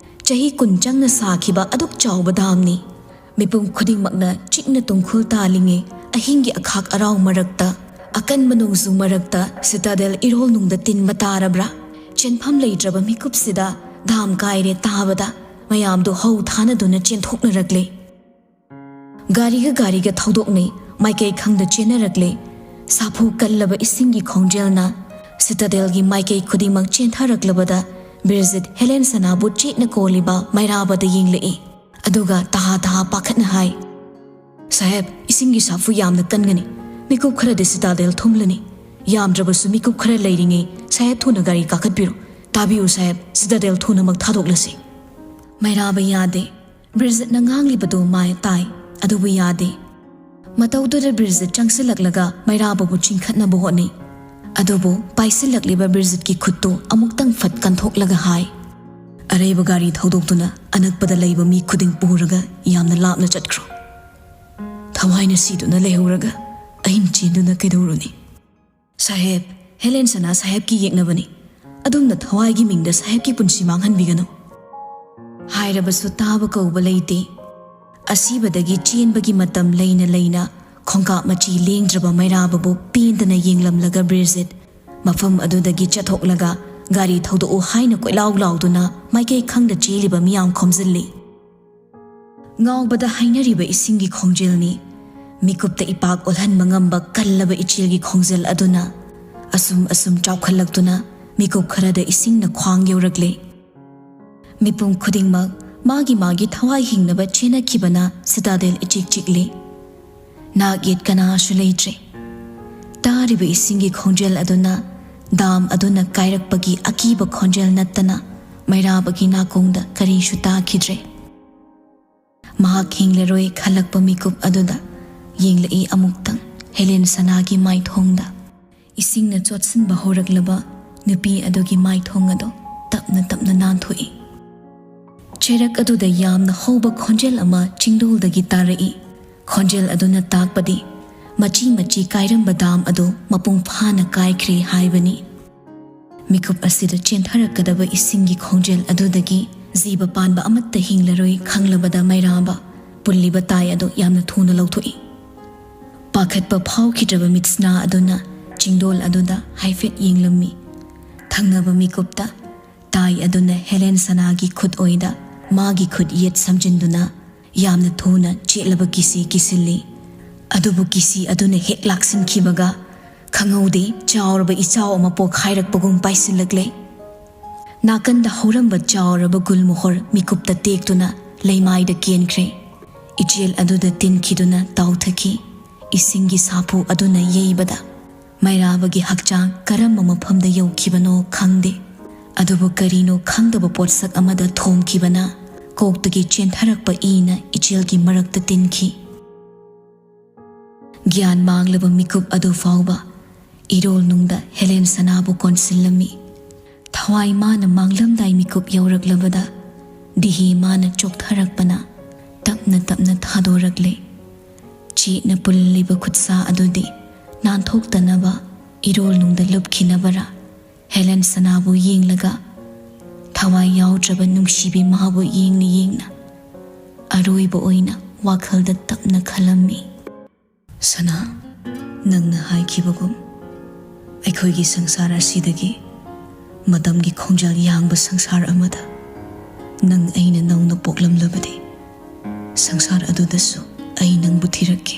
ꯆꯍꯤ ꯀꯨꯟ ꯆꯪꯅ ꯁꯥꯈꯤꯕ ꯑꯗꯨꯛ ꯆꯥꯎꯕ ꯗꯥꯝꯅꯤ꯫ ꯃꯤꯄꯨꯝ ꯈꯨꯗꯤꯡꯃꯛꯅ ꯆꯤꯛꯅ ꯇꯨꯝꯈꯨꯜ ꯇꯥꯜꯂꯤꯉꯩ, ꯑꯍꯤꯡꯒꯤ ꯑꯈꯥꯛ ꯑꯔꯥꯎ ꯃꯔꯛꯇ, ꯑꯀꯟꯕ ꯅꯣꯡꯖꯨ ꯃꯔꯛꯇ ꯁꯤꯇꯥꯗꯦꯜ ꯏꯔꯣꯜꯅꯨꯡꯗ ꯇꯤꯟꯕ ꯇꯥꯔꯕ꯭ꯔꯥ? ꯆꯦꯟꯐꯝ ꯂꯩꯇ꯭ꯔꯕ ꯃꯤꯀꯨꯞꯁꯤꯗ ꯗꯥꯝ ꯀꯥꯏꯔꯦ ꯇꯥꯕꯗ ꯃꯌꯥꯝꯗꯨ ꯍꯧ ꯊꯥꯅꯗꯨꯅ ꯆꯦꯟꯊꯣꯛꯅꯔꯛꯂꯦ꯫ ꯒꯥꯔꯤꯒ ꯒꯥꯔꯤꯒ ꯊꯧꯗꯣꯛꯅꯩ, ꯃꯥꯏꯀꯩ ꯈꯪꯗ ꯆꯦꯟꯅꯔꯛꯂꯦ꯫ ꯁꯥꯐꯨ ꯀꯜꯂꯕ ꯏꯁꯤꯡꯒꯤ ꯈꯣꯡꯖꯦꯜꯅ ꯁꯤꯇꯥꯗꯦꯜꯒꯤ ꯃꯥꯏꯀꯩ ꯈꯨꯗꯤꯡꯃꯛ ꯆꯦꯟꯊꯔꯛꯂꯕꯗ ꯕꯤꯔꯖꯤꯠ ꯍꯦꯂꯦꯟ ꯁꯅꯥꯕꯨ ꯆꯦꯠꯅ ꯀꯣꯜꯂꯤꯕ ꯃꯩꯔꯥꯕꯗ ꯌꯦꯡꯂꯛꯏ꯫ ꯑꯗꯨꯒ ꯇꯍꯥ ꯇꯍꯥ ꯄꯥꯈꯠꯅ ꯍꯥꯏ, "ꯁꯥꯍꯦꯕ, ꯏꯁꯤꯡꯒꯤ ꯁꯥꯐꯨ ꯌꯥꯝꯅ ꯀꯟꯒꯅꯤ꯫ ꯃꯤꯀꯨꯞ ꯈꯔꯗꯤ ꯁꯤꯇꯥꯗꯦꯜ ꯊꯨꯝꯂꯅꯤ꯫ ꯌꯥꯝꯗ꯭ꯔꯕꯁꯨ ꯃꯤꯀꯨꯞ ꯈꯔ ꯂꯩꯔꯤꯉꯩ ꯁꯥꯍꯦꯕ ꯊꯨꯅ ꯒꯥꯔꯤ ꯀꯥꯈꯠꯄꯤꯔꯣ꯫ ꯇꯥꯕꯤꯌꯨ ꯁꯥꯍꯦꯕ, ꯁꯤꯇꯥꯗꯦꯜ ꯊꯨꯅꯃꯛ ꯊꯥꯗꯣꯛꯂꯁꯤ꯫" ꯃꯩꯔꯥꯕ ꯌꯥꯗꯦ꯫ ꯕ꯭ꯔꯤꯖꯤꯠꯅ ꯉꯥꯡꯂꯤꯕꯗꯨ ꯃꯥꯏ ꯇꯥꯏ, ꯑꯗꯨꯕꯨ ꯌꯥꯗꯦ꯫ ꯃꯇꯧꯗꯨꯗ ꯕ꯭ꯔꯤꯖꯤꯠ ꯆꯪꯁꯤꯜꯂꯛꯂꯒ ꯃꯩꯔꯥꯕꯕꯨ ꯆꯤꯡꯈꯠꯅꯕ ꯍꯣꯠꯅꯩ꯫ ꯑꯗꯨꯕꯨ ꯄꯥꯏꯁꯤꯜꯂꯛꯂꯤꯕ ꯕ꯭ꯔꯤꯖꯤꯠꯀꯤ ꯈꯨꯠꯇꯨ ꯑꯃꯨꯛꯇꯪ ꯐꯠ ꯀꯟꯊꯣꯛꯂꯒ ꯍꯥꯏ, "ꯑꯔꯩꯕ ꯒꯥꯔꯤ ꯊꯧꯗꯣꯛꯇꯨꯅ ꯑꯅꯛꯄꯗ ꯂꯩꯕ ꯃꯤ ꯈꯨꯗꯤꯡ ꯄꯨꯔꯒ ꯌꯥꯝꯅ ꯂꯥꯞꯅ ꯆꯠꯈ꯭ꯔꯣ꯫ ꯊꯋꯥꯏꯅ ꯁꯤꯗꯨꯅ ꯂꯩꯍꯧꯔꯒ ꯑꯍꯤꯡ ꯆꯦꯟꯗꯨꯅ ꯀꯩꯗꯧꯔꯨꯅꯤ? ꯁꯥꯍꯦꯕ, ꯍꯦꯂꯦꯟ ꯁꯅꯥ ꯁꯥꯍꯦꯕꯀꯤ ꯌꯦꯛꯅꯕꯅꯤ꯫ ꯑꯗꯨꯝꯅ ꯊꯋꯥꯏꯒꯤ ꯃꯤꯡꯗ ꯁꯥꯍꯦꯕꯀꯤ ꯄꯨꯟꯁꯤ ꯃꯥꯡꯍꯟꯕꯤꯒꯅꯨ꯫" ꯍꯥꯏꯔꯕꯁꯨ ꯇꯥꯕ ꯀꯧꯕ ꯂꯩꯇꯦ꯫ ꯑꯁꯤꯕꯗꯒꯤ ꯆꯦꯟꯕꯒꯤ ꯃꯇꯝ ꯂꯩꯅ ꯂꯩꯅ ꯈꯣꯡꯀꯥꯞ ꯃꯆꯤ ꯂꯦꯡꯗ꯭ꯔꯕ ꯃꯩꯔꯥꯕꯕꯨ ꯄꯦꯟꯗꯅ ꯌꯦꯡꯂꯝꯂꯒ ꯕ꯭ꯔꯤꯖꯤꯠ ꯃꯐꯝ ꯑꯗꯨꯗꯒꯤ ꯆꯠꯊꯣꯛꯂꯒ ꯒꯥꯔꯤ ꯊꯧꯗꯣꯛꯎ ꯍꯥꯏꯅ ꯀꯣꯏꯂꯥꯎ ꯂꯥꯎꯗꯨꯅ ꯃꯥꯏꯀꯩ ꯈꯪꯗ ꯆꯦꯜꯂꯤꯕ ꯃꯤꯌꯥꯝ ꯈꯣꯝꯖꯤꯜꯂꯤ꯫ ꯉꯥꯎꯕꯗ ꯍꯥꯏꯅꯔꯤꯕ ꯏꯁꯤꯡꯒꯤ ꯈꯣꯡꯖꯦꯜꯅꯤ꯫ ꯃꯤꯀꯨꯞꯇ ꯏꯄꯥꯛ ꯑꯣꯜꯍꯟꯕ ꯉꯝꯕ ꯀꯜꯂꯕ ꯏꯆꯦꯜꯒꯤ ꯈꯣꯡꯖꯦꯜ ꯑꯗꯨꯅ ꯑꯁꯨꯝ ꯑꯁꯨꯝ ꯆꯥꯎꯈꯠꯂꯛꯇꯨꯅ ꯃꯤꯀꯨꯞ ꯈꯔꯗ ꯏꯁꯤꯡꯅ ꯈ꯭ꯋꯥꯡ ꯌꯧꯔꯛꯂꯦ꯫ ꯃꯤꯄꯨꯝ ꯈꯨꯗꯤꯡꯃꯛ ꯃꯥꯒꯤ ꯃꯥꯒꯤ ꯊꯋꯥꯏ ꯍꯤꯡꯅꯕ ꯆꯦꯟꯅꯈꯤꯕꯅ ꯁꯤꯇꯥꯗꯦꯜ ꯏꯆꯤꯛ ꯆꯤꯛꯂꯤ꯫ ꯅꯥꯛ ꯌꯦꯠ ꯀꯅꯥꯁꯨ ꯂꯩꯇ꯭ꯔꯦ꯫ ꯇꯥꯔꯤꯕ ꯏꯁꯤꯡꯒꯤ ꯈꯣꯡꯖꯦꯜ ꯑꯗꯨꯅ ꯗꯥꯝ ꯑꯗꯨꯅ ꯀꯥꯏꯔꯛꯄꯒꯤ ꯑꯀꯤꯕ ꯈꯣꯟꯖꯦꯜ ꯅꯠꯇꯅ ꯃꯩꯔꯥꯕꯒꯤ ꯅꯥꯀꯣꯡꯗ ꯀꯔꯤꯁꯨ ꯇꯥꯈꯤꯗ꯭ꯔꯦ꯫ ꯃꯍꯥꯛ ꯍꯤꯡꯂꯔꯣꯏ ꯈꯜꯂꯛꯄ ꯃꯤꯀꯨꯞ ꯑꯗꯨꯗ ꯌꯦꯡꯂꯛꯏ ꯑꯃꯨꯛꯇꯪ ꯍꯦꯂꯦꯟ ꯁꯅꯥꯒꯤ ꯃꯥꯏꯊꯣꯡꯗ꯫ ꯏꯁꯤꯡꯅ ꯆꯣꯠꯁꯤꯟꯕ ꯍꯧꯔꯛꯂꯕ ꯅꯨꯄꯤ ꯑꯗꯨꯒꯤ ꯃꯥꯏꯊꯣꯡ ꯑꯗꯨ ꯇꯞꯅ ꯇꯞꯅ ꯅꯥꯟꯊꯣꯛꯏ꯫ ꯆꯩꯔꯛ ꯑꯗꯨꯗ ꯌꯥꯝꯅ ꯍꯧꯕ ꯈꯣꯟꯖꯦꯜ ꯑꯃ ꯆꯤꯡꯗꯣꯜꯗꯒꯤ ꯇꯥꯔꯛꯏ꯫ ꯈꯣꯟꯖꯦꯜ ꯑꯗꯨꯅ ꯇꯥꯛꯄꯗꯤ ꯃꯆꯤ ꯃꯆꯤ ꯀꯥꯏꯔꯝꯕ ꯗꯥꯝ ꯑꯗꯨ ꯃꯄꯨꯡ ꯐꯥꯅ ꯀꯥꯏꯈ꯭ꯔꯦ ꯍꯥꯏꯕꯅꯤ꯫ ꯃꯤꯀꯨꯞ ꯑꯁꯤꯗ ꯆꯦꯟꯊꯔꯛꯀꯗꯕ ꯏꯁꯤꯡꯒꯤ ꯈꯣꯡꯖꯦꯜ ꯑꯗꯨꯗꯒꯤ ꯖꯤꯕ ꯄꯥꯟꯕ ꯑꯃꯠꯇ ꯍꯤꯡꯂꯔꯣꯏ ꯈꯪꯂꯕꯗ ꯃꯩꯔꯥꯕ ꯄꯨꯜꯂꯤꯕ ꯇꯥꯏ ꯑꯗꯨ ꯌꯥꯝꯅ ꯊꯨꯅ ꯂꯧꯊꯣꯛꯏ꯫ ꯄꯥꯈꯠꯄ ꯐꯥꯎꯈꯤꯗ꯭ꯔꯕ ꯃꯤꯠꯁꯅꯥ ꯑꯗꯨꯅ ꯆꯤꯡꯗꯣꯜ ꯑꯗꯨꯗ ꯍꯥꯏꯐꯦꯠ ꯌꯦꯡꯂꯝꯃꯤ꯫ ꯊꯪꯅꯕ ꯃꯤꯀꯨꯞꯇ ꯇꯥꯏ ꯑꯗꯨꯅ ꯍꯦꯂꯦꯟ ꯁꯅꯥꯒꯤ ꯈꯨꯠ ꯑꯣꯏꯗ ꯃꯥꯒꯤ ꯈꯨꯠ ꯌꯦꯠ ꯁꯝꯖꯤꯟꯗꯨꯅ ꯌꯥꯝꯅ ꯊꯨꯅ ꯆꯦꯠꯂꯕ ꯀꯤꯁꯤ ꯀꯤꯁꯤꯜꯂꯤ꯫ ꯑꯗꯨꯕꯨ ꯀꯤꯁꯤ ꯑꯗꯨꯅ ꯍꯦꯛ ꯂꯥꯛꯁꯤꯟꯈꯤꯕꯒ ꯈꯪꯍꯧꯗꯦ ꯆꯥꯎꯔꯕ ꯏꯆꯥꯎ ꯑꯃ ꯄꯣꯛꯈꯥꯏꯔꯛꯄꯒꯨꯝ ꯄꯥꯏꯁꯤꯜꯂꯛꯂꯦ꯫ ꯅꯥꯀꯟꯗ ꯍꯧꯔꯝꯕ ꯆꯥꯎꯔꯕ ꯒꯨꯜꯃꯣꯍꯣꯔ ꯃꯤꯀꯨꯞꯇ ꯇꯦꯛꯇꯨꯅ ꯂꯩꯃꯥꯏꯗ ꯀꯦꯟꯈ꯭ꯔꯦ꯫ ꯏꯆꯦꯜ ꯑꯗꯨꯗ ꯇꯤꯟꯈꯤꯗꯨꯅ ꯇꯥꯎꯊꯈꯤ꯫ ꯏꯁꯤꯡꯒꯤ ꯁꯥꯐꯨ ꯑꯗꯨꯅ ꯌꯩꯕꯗ ꯃꯩꯔꯥꯕꯒꯤ ꯍꯛꯆꯥꯡ ꯀꯔꯝꯕ ꯃꯐꯝꯗ ꯌꯧꯈꯤꯕꯅꯣ ꯈꯪꯗꯦ꯫ ꯑꯗꯨꯕꯨ ꯀꯔꯤꯅꯣ ꯈꯪꯗꯕ ꯄꯣꯠꯁꯛ ꯑꯃꯗ ꯊꯣꯝꯈꯤꯕꯅ ꯀꯣꯛꯇꯒꯤ ꯆꯦꯟꯊꯔꯛꯄ ꯏꯅ ꯏꯆꯦꯜꯒꯤ ꯃꯔꯛꯇ ꯇꯤꯟꯈꯤ꯫ ꯒ꯭ꯌꯥꯟ ꯃꯥꯡꯂꯕ ꯃꯤꯀꯨꯞ ꯑꯗꯨ ꯐꯥꯎꯕ ꯏꯔꯣꯜ ꯅꯨꯡꯗ ꯍꯦꯂꯦꯟ ꯁꯅꯥꯕꯨ ꯀꯣꯟꯁꯤꯜꯂꯝꯃꯤ꯫ ꯊꯋꯥꯏ ꯃꯥꯅ ꯃꯥꯡꯂꯝꯗꯥꯏ ꯃꯤꯀꯨꯞ ꯌꯧꯔꯛꯂꯕꯗ ꯗꯤꯍꯤ ꯃꯥꯅ ꯆꯣꯛꯊꯔꯛꯄꯅ ꯇꯞꯅ ꯇꯞꯅ ꯊꯥꯗꯣꯔꯛꯂꯦ꯫ ꯆꯦꯠꯅ ꯄꯨꯜꯂꯤꯕ ꯈꯨꯠꯁꯥ ꯑꯗꯨꯗꯤ ꯅꯥꯟꯊꯣꯛꯇꯅꯕ ꯏꯔꯣꯜ ꯅꯨꯡꯗ ꯂꯨꯞꯈꯤꯅꯕꯔꯥ? ꯍꯦꯂꯦꯟ ꯁꯅꯥꯕꯨ ꯌꯦꯡꯂꯒ ꯊꯋꯥꯏ ꯌꯥꯎꯗ꯭ꯔꯕ ꯅꯨꯡꯁꯤꯕꯤ ꯃꯥꯕꯨ ꯌꯦꯡꯅ ꯌꯦꯡꯅ ꯑꯔꯣꯏꯕ ꯑꯣꯏꯅ ꯋꯥꯈꯜꯗ ꯇꯞꯅ ꯈꯜꯂꯝꯃꯤ꯫ ꯁꯅꯥ, ꯅꯪꯅ ꯍꯥꯏꯈꯤꯕꯒꯨꯝ ꯑꯩꯈꯣꯏꯒꯤ ꯁꯪꯁꯥꯔ ꯑꯁꯤꯗꯒꯤ ꯃꯇꯝꯒꯤ ꯈꯣꯡꯖꯦꯜ ꯌꯥꯡꯕ ꯁꯪꯁꯥꯔ ꯑꯃꯗ ꯅꯪ ꯑꯩꯅ ꯅꯧꯅ ꯄꯣꯛꯂꯝꯂꯕꯗꯤ ꯁꯪꯁꯥꯔ ꯑꯗꯨꯗꯁꯨ ꯑꯩ ꯅꯪꯕꯨ ꯊꯤꯔꯛꯀꯦ꯫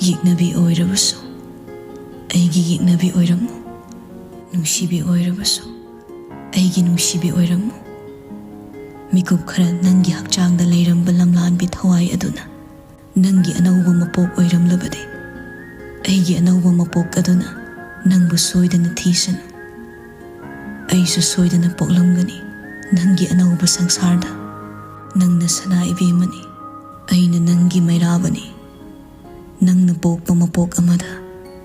ꯌꯦꯛꯅꯕꯤ ꯑꯣꯏꯔꯕꯁꯨ ꯑꯩꯒꯤ ꯌꯦꯛꯅꯕꯤ ꯑꯣꯏꯔꯝꯃꯨ, ꯅꯨꯡꯁꯤꯕꯤ ꯑꯣꯏꯔꯕꯁꯨ ꯑꯩꯒꯤ ꯅꯨꯡꯁꯤꯕꯤ ꯑꯣꯏꯔꯝꯃꯨ꯫ ꯃꯤꯀꯨꯞ ꯈꯔ ꯅꯪꯒꯤ ꯍꯛꯆꯥꯡꯗ ꯂꯩꯔꯝꯕ ꯂꯝꯂꯥꯟꯕꯤ ꯊꯋꯥꯏ ꯑꯗꯨꯅ ꯅꯪꯒꯤ ꯑꯅꯧꯕ ꯃꯄꯣꯛ ꯑꯣꯏꯔꯝꯂꯕꯗꯤ ꯑꯩꯒꯤ ꯑꯅꯧꯕ ꯃꯄꯣꯛ ꯑꯗꯨꯅ ꯅꯪꯕꯨ ꯁꯣꯏꯗꯅ ꯊꯤꯁꯅꯨ꯫ ꯑꯩꯁꯨ ꯁꯣꯏꯗꯅ ꯄꯣꯛꯂꯝꯒꯅꯤ ꯅꯪꯒꯤ ꯑꯅꯧꯕ ꯁꯪꯁꯥꯔꯗ꯫ ꯅꯪꯅ ꯁꯅꯥ ꯏꯕꯦꯝꯃꯅꯤ, ꯑꯩꯅ ꯅꯪꯒꯤ ꯃꯩꯔꯥꯕꯅꯤ꯫ ꯅꯪꯅ ꯄꯣꯛꯄ ꯃꯄꯣꯛ ꯑꯃꯗ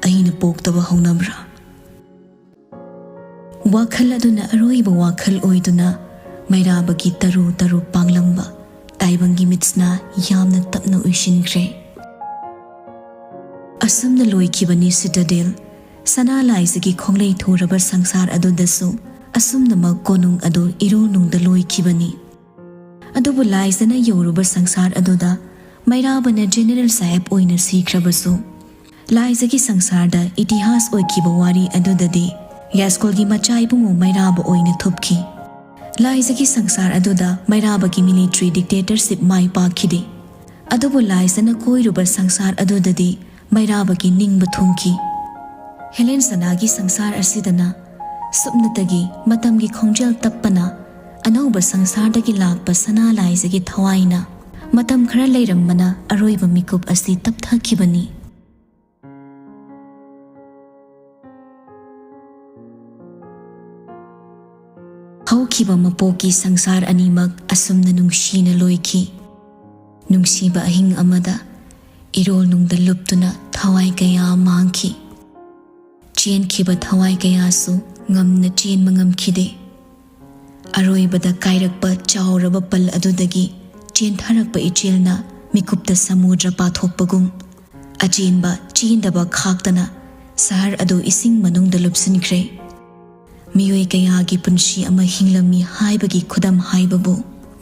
ꯑꯩꯅ ꯄꯣꯛꯇꯕ ꯍꯧꯅꯕ꯭ꯔꯥ? ꯋꯥꯈꯜ ꯑꯗꯨꯅ ꯑꯔꯣꯏꯕ ꯋꯥꯈꯜ ꯑꯣꯏꯗꯨꯅ ꯃꯩꯔꯥꯕꯒꯤ ꯇꯔꯨ ꯇꯔꯨ ꯄꯥꯡꯂꯝꯕ ꯇꯥꯏꯕꯪꯒꯤ ꯃꯤꯠꯁꯅ ꯌꯥꯝꯅ ꯇꯞꯅ ꯎꯏꯁꯤꯟꯈ꯭ꯔꯦ꯫ ꯑꯁꯨꯝꯅ ꯂꯣꯏꯈꯤꯕꯅꯤ ꯁꯤꯇꯥꯗꯦꯜ꯫ ꯁꯅꯥ ꯂꯥꯏꯖꯒꯤ ꯈꯣꯡꯂꯩ ꯊꯨꯔꯕ ꯁꯪꯁꯥꯔ ꯑꯗꯨꯗꯁꯨ ꯑꯁꯨꯝꯅꯃꯛ ꯀꯣꯅꯨꯡ ꯑꯗꯨ ꯏꯔꯣꯜꯅꯨꯡꯗ ꯂꯣꯏꯈꯤꯕꯅꯤ꯫ ꯑꯗꯨꯕꯨ ꯂꯥꯏꯖꯅ ꯌꯧꯔꯨꯕ ꯁꯪꯁꯥꯔ ꯑꯗꯨꯗ ꯃꯩꯔꯥꯕꯅ ꯖꯦꯅꯦꯔꯦꯜ ꯁꯥꯍꯦꯕ ꯑꯣꯏꯅ ꯁꯤꯈ꯭ꯔꯕꯁꯨ, ꯂꯥꯏꯖꯒꯤ ꯁꯪꯁꯥꯔꯗ ꯏꯇꯤꯍꯥꯁ ꯑꯣꯏꯈꯤꯕ ꯋꯥꯔꯤ ꯑꯗꯨꯗꯗꯤ ꯌꯥꯁꯀꯣꯜꯒꯤ ꯃꯆꯥ ꯏꯕꯨꯡꯉꯣ ꯃꯩꯔꯥꯕ ꯑꯣꯏꯅ ꯊꯣꯛꯈꯤ꯫ ꯂꯥꯏꯖꯒꯤ ꯁꯪꯁꯥꯔ ꯑꯗꯨꯗ ꯃꯩꯔꯥꯕꯒꯤ ꯃꯤꯂꯤꯇꯔꯤ ꯗꯤꯛꯇꯦꯇꯔꯁꯤꯞ ꯃꯥꯏ ꯄꯥꯛꯈꯤꯗꯦ꯫ ꯑꯗꯨꯕꯨ ꯂꯥꯏꯖꯅ ꯀꯣꯏꯔꯨꯕ ꯁꯪꯁꯥꯔ ꯑꯗꯨꯗꯗꯤ ꯃꯩꯔꯥꯕꯒꯤ ꯅꯤꯡꯕ ꯊꯨꯡꯈꯤ꯫ ꯍꯦꯂꯦꯟ ꯁꯅꯥꯒꯤ ꯁꯪꯁꯥꯔ ꯑꯁꯤꯗꯅ ꯁꯨꯞꯅꯇꯒꯤ ꯃꯇꯝꯒꯤ ꯈꯣꯡꯖꯦꯜ ꯇꯞꯄꯅ ꯑꯅꯧꯕ ꯁꯪꯁꯥꯔꯗꯒꯤ ꯂꯥꯛꯄ ꯁꯅꯥ ꯂꯥꯏꯖꯒꯤ ꯊꯋꯥꯏꯅ ꯃꯇꯝ ꯈꯔ ꯂꯩꯔꯝꯕꯅ ꯑꯔꯣꯏꯕ ꯃꯤꯀꯨꯞ ꯑꯁꯤ ꯇꯞꯊꯈꯤꯕꯅꯤ꯫ ꯍꯧꯈꯤꯕ ꯃꯄꯣꯛꯀꯤ ꯁꯪꯁꯥꯔ ꯑꯅꯤꯃꯛ ꯑꯁꯨꯝꯅ ꯅꯨꯡꯁꯤꯅ ꯂꯣꯏꯈꯤ꯫ ꯅꯨꯡꯁꯤꯕ ꯑꯍꯤꯡ ꯑꯃꯗ ꯏꯔꯣꯜꯅꯨꯡꯗ ꯂꯨꯞꯇꯨꯅ ꯊꯋꯥꯏ ꯀꯌꯥ ꯃꯥꯡꯈꯤ꯫ ꯆꯦꯟꯈꯤꯕ ꯊꯋꯥꯏ ꯀꯌꯥꯁꯨ ꯉꯝꯅ ꯆꯦꯟꯕ ꯉꯝꯈꯤꯗꯦ꯫ ꯑꯔꯣꯏꯕꯗ ꯀꯥꯏꯔꯛꯄ ꯆꯥꯎꯔꯕ ꯄꯜ ꯑꯗꯨꯗꯒꯤ ꯆꯦꯟꯊꯔꯛꯄ ꯏꯆꯦꯜꯅ ꯃꯤꯀꯨꯞꯇ ꯁꯃꯨꯗ꯭ꯔ ꯄꯥꯊꯣꯛꯄꯒꯨꯝ, ꯑꯆꯦꯟꯕ ꯆꯦꯟꯗꯕ ꯈꯥꯛꯇꯅ ꯁꯍꯔ ꯑꯗꯨ ꯏꯁꯤꯡ ꯃꯅꯨꯡꯗ ꯂꯨꯞꯁꯤꯟꯈ꯭ꯔꯦ꯫ ꯃꯤꯑꯣꯏ ꯀꯌꯥꯒꯤ ꯄꯨꯟꯁꯤ ꯑꯃ ꯍꯤꯡꯂꯝꯃꯤ ꯍꯥꯏꯕꯒꯤ ꯈꯨꯗꯝ ꯍꯥꯏꯕꯕꯨ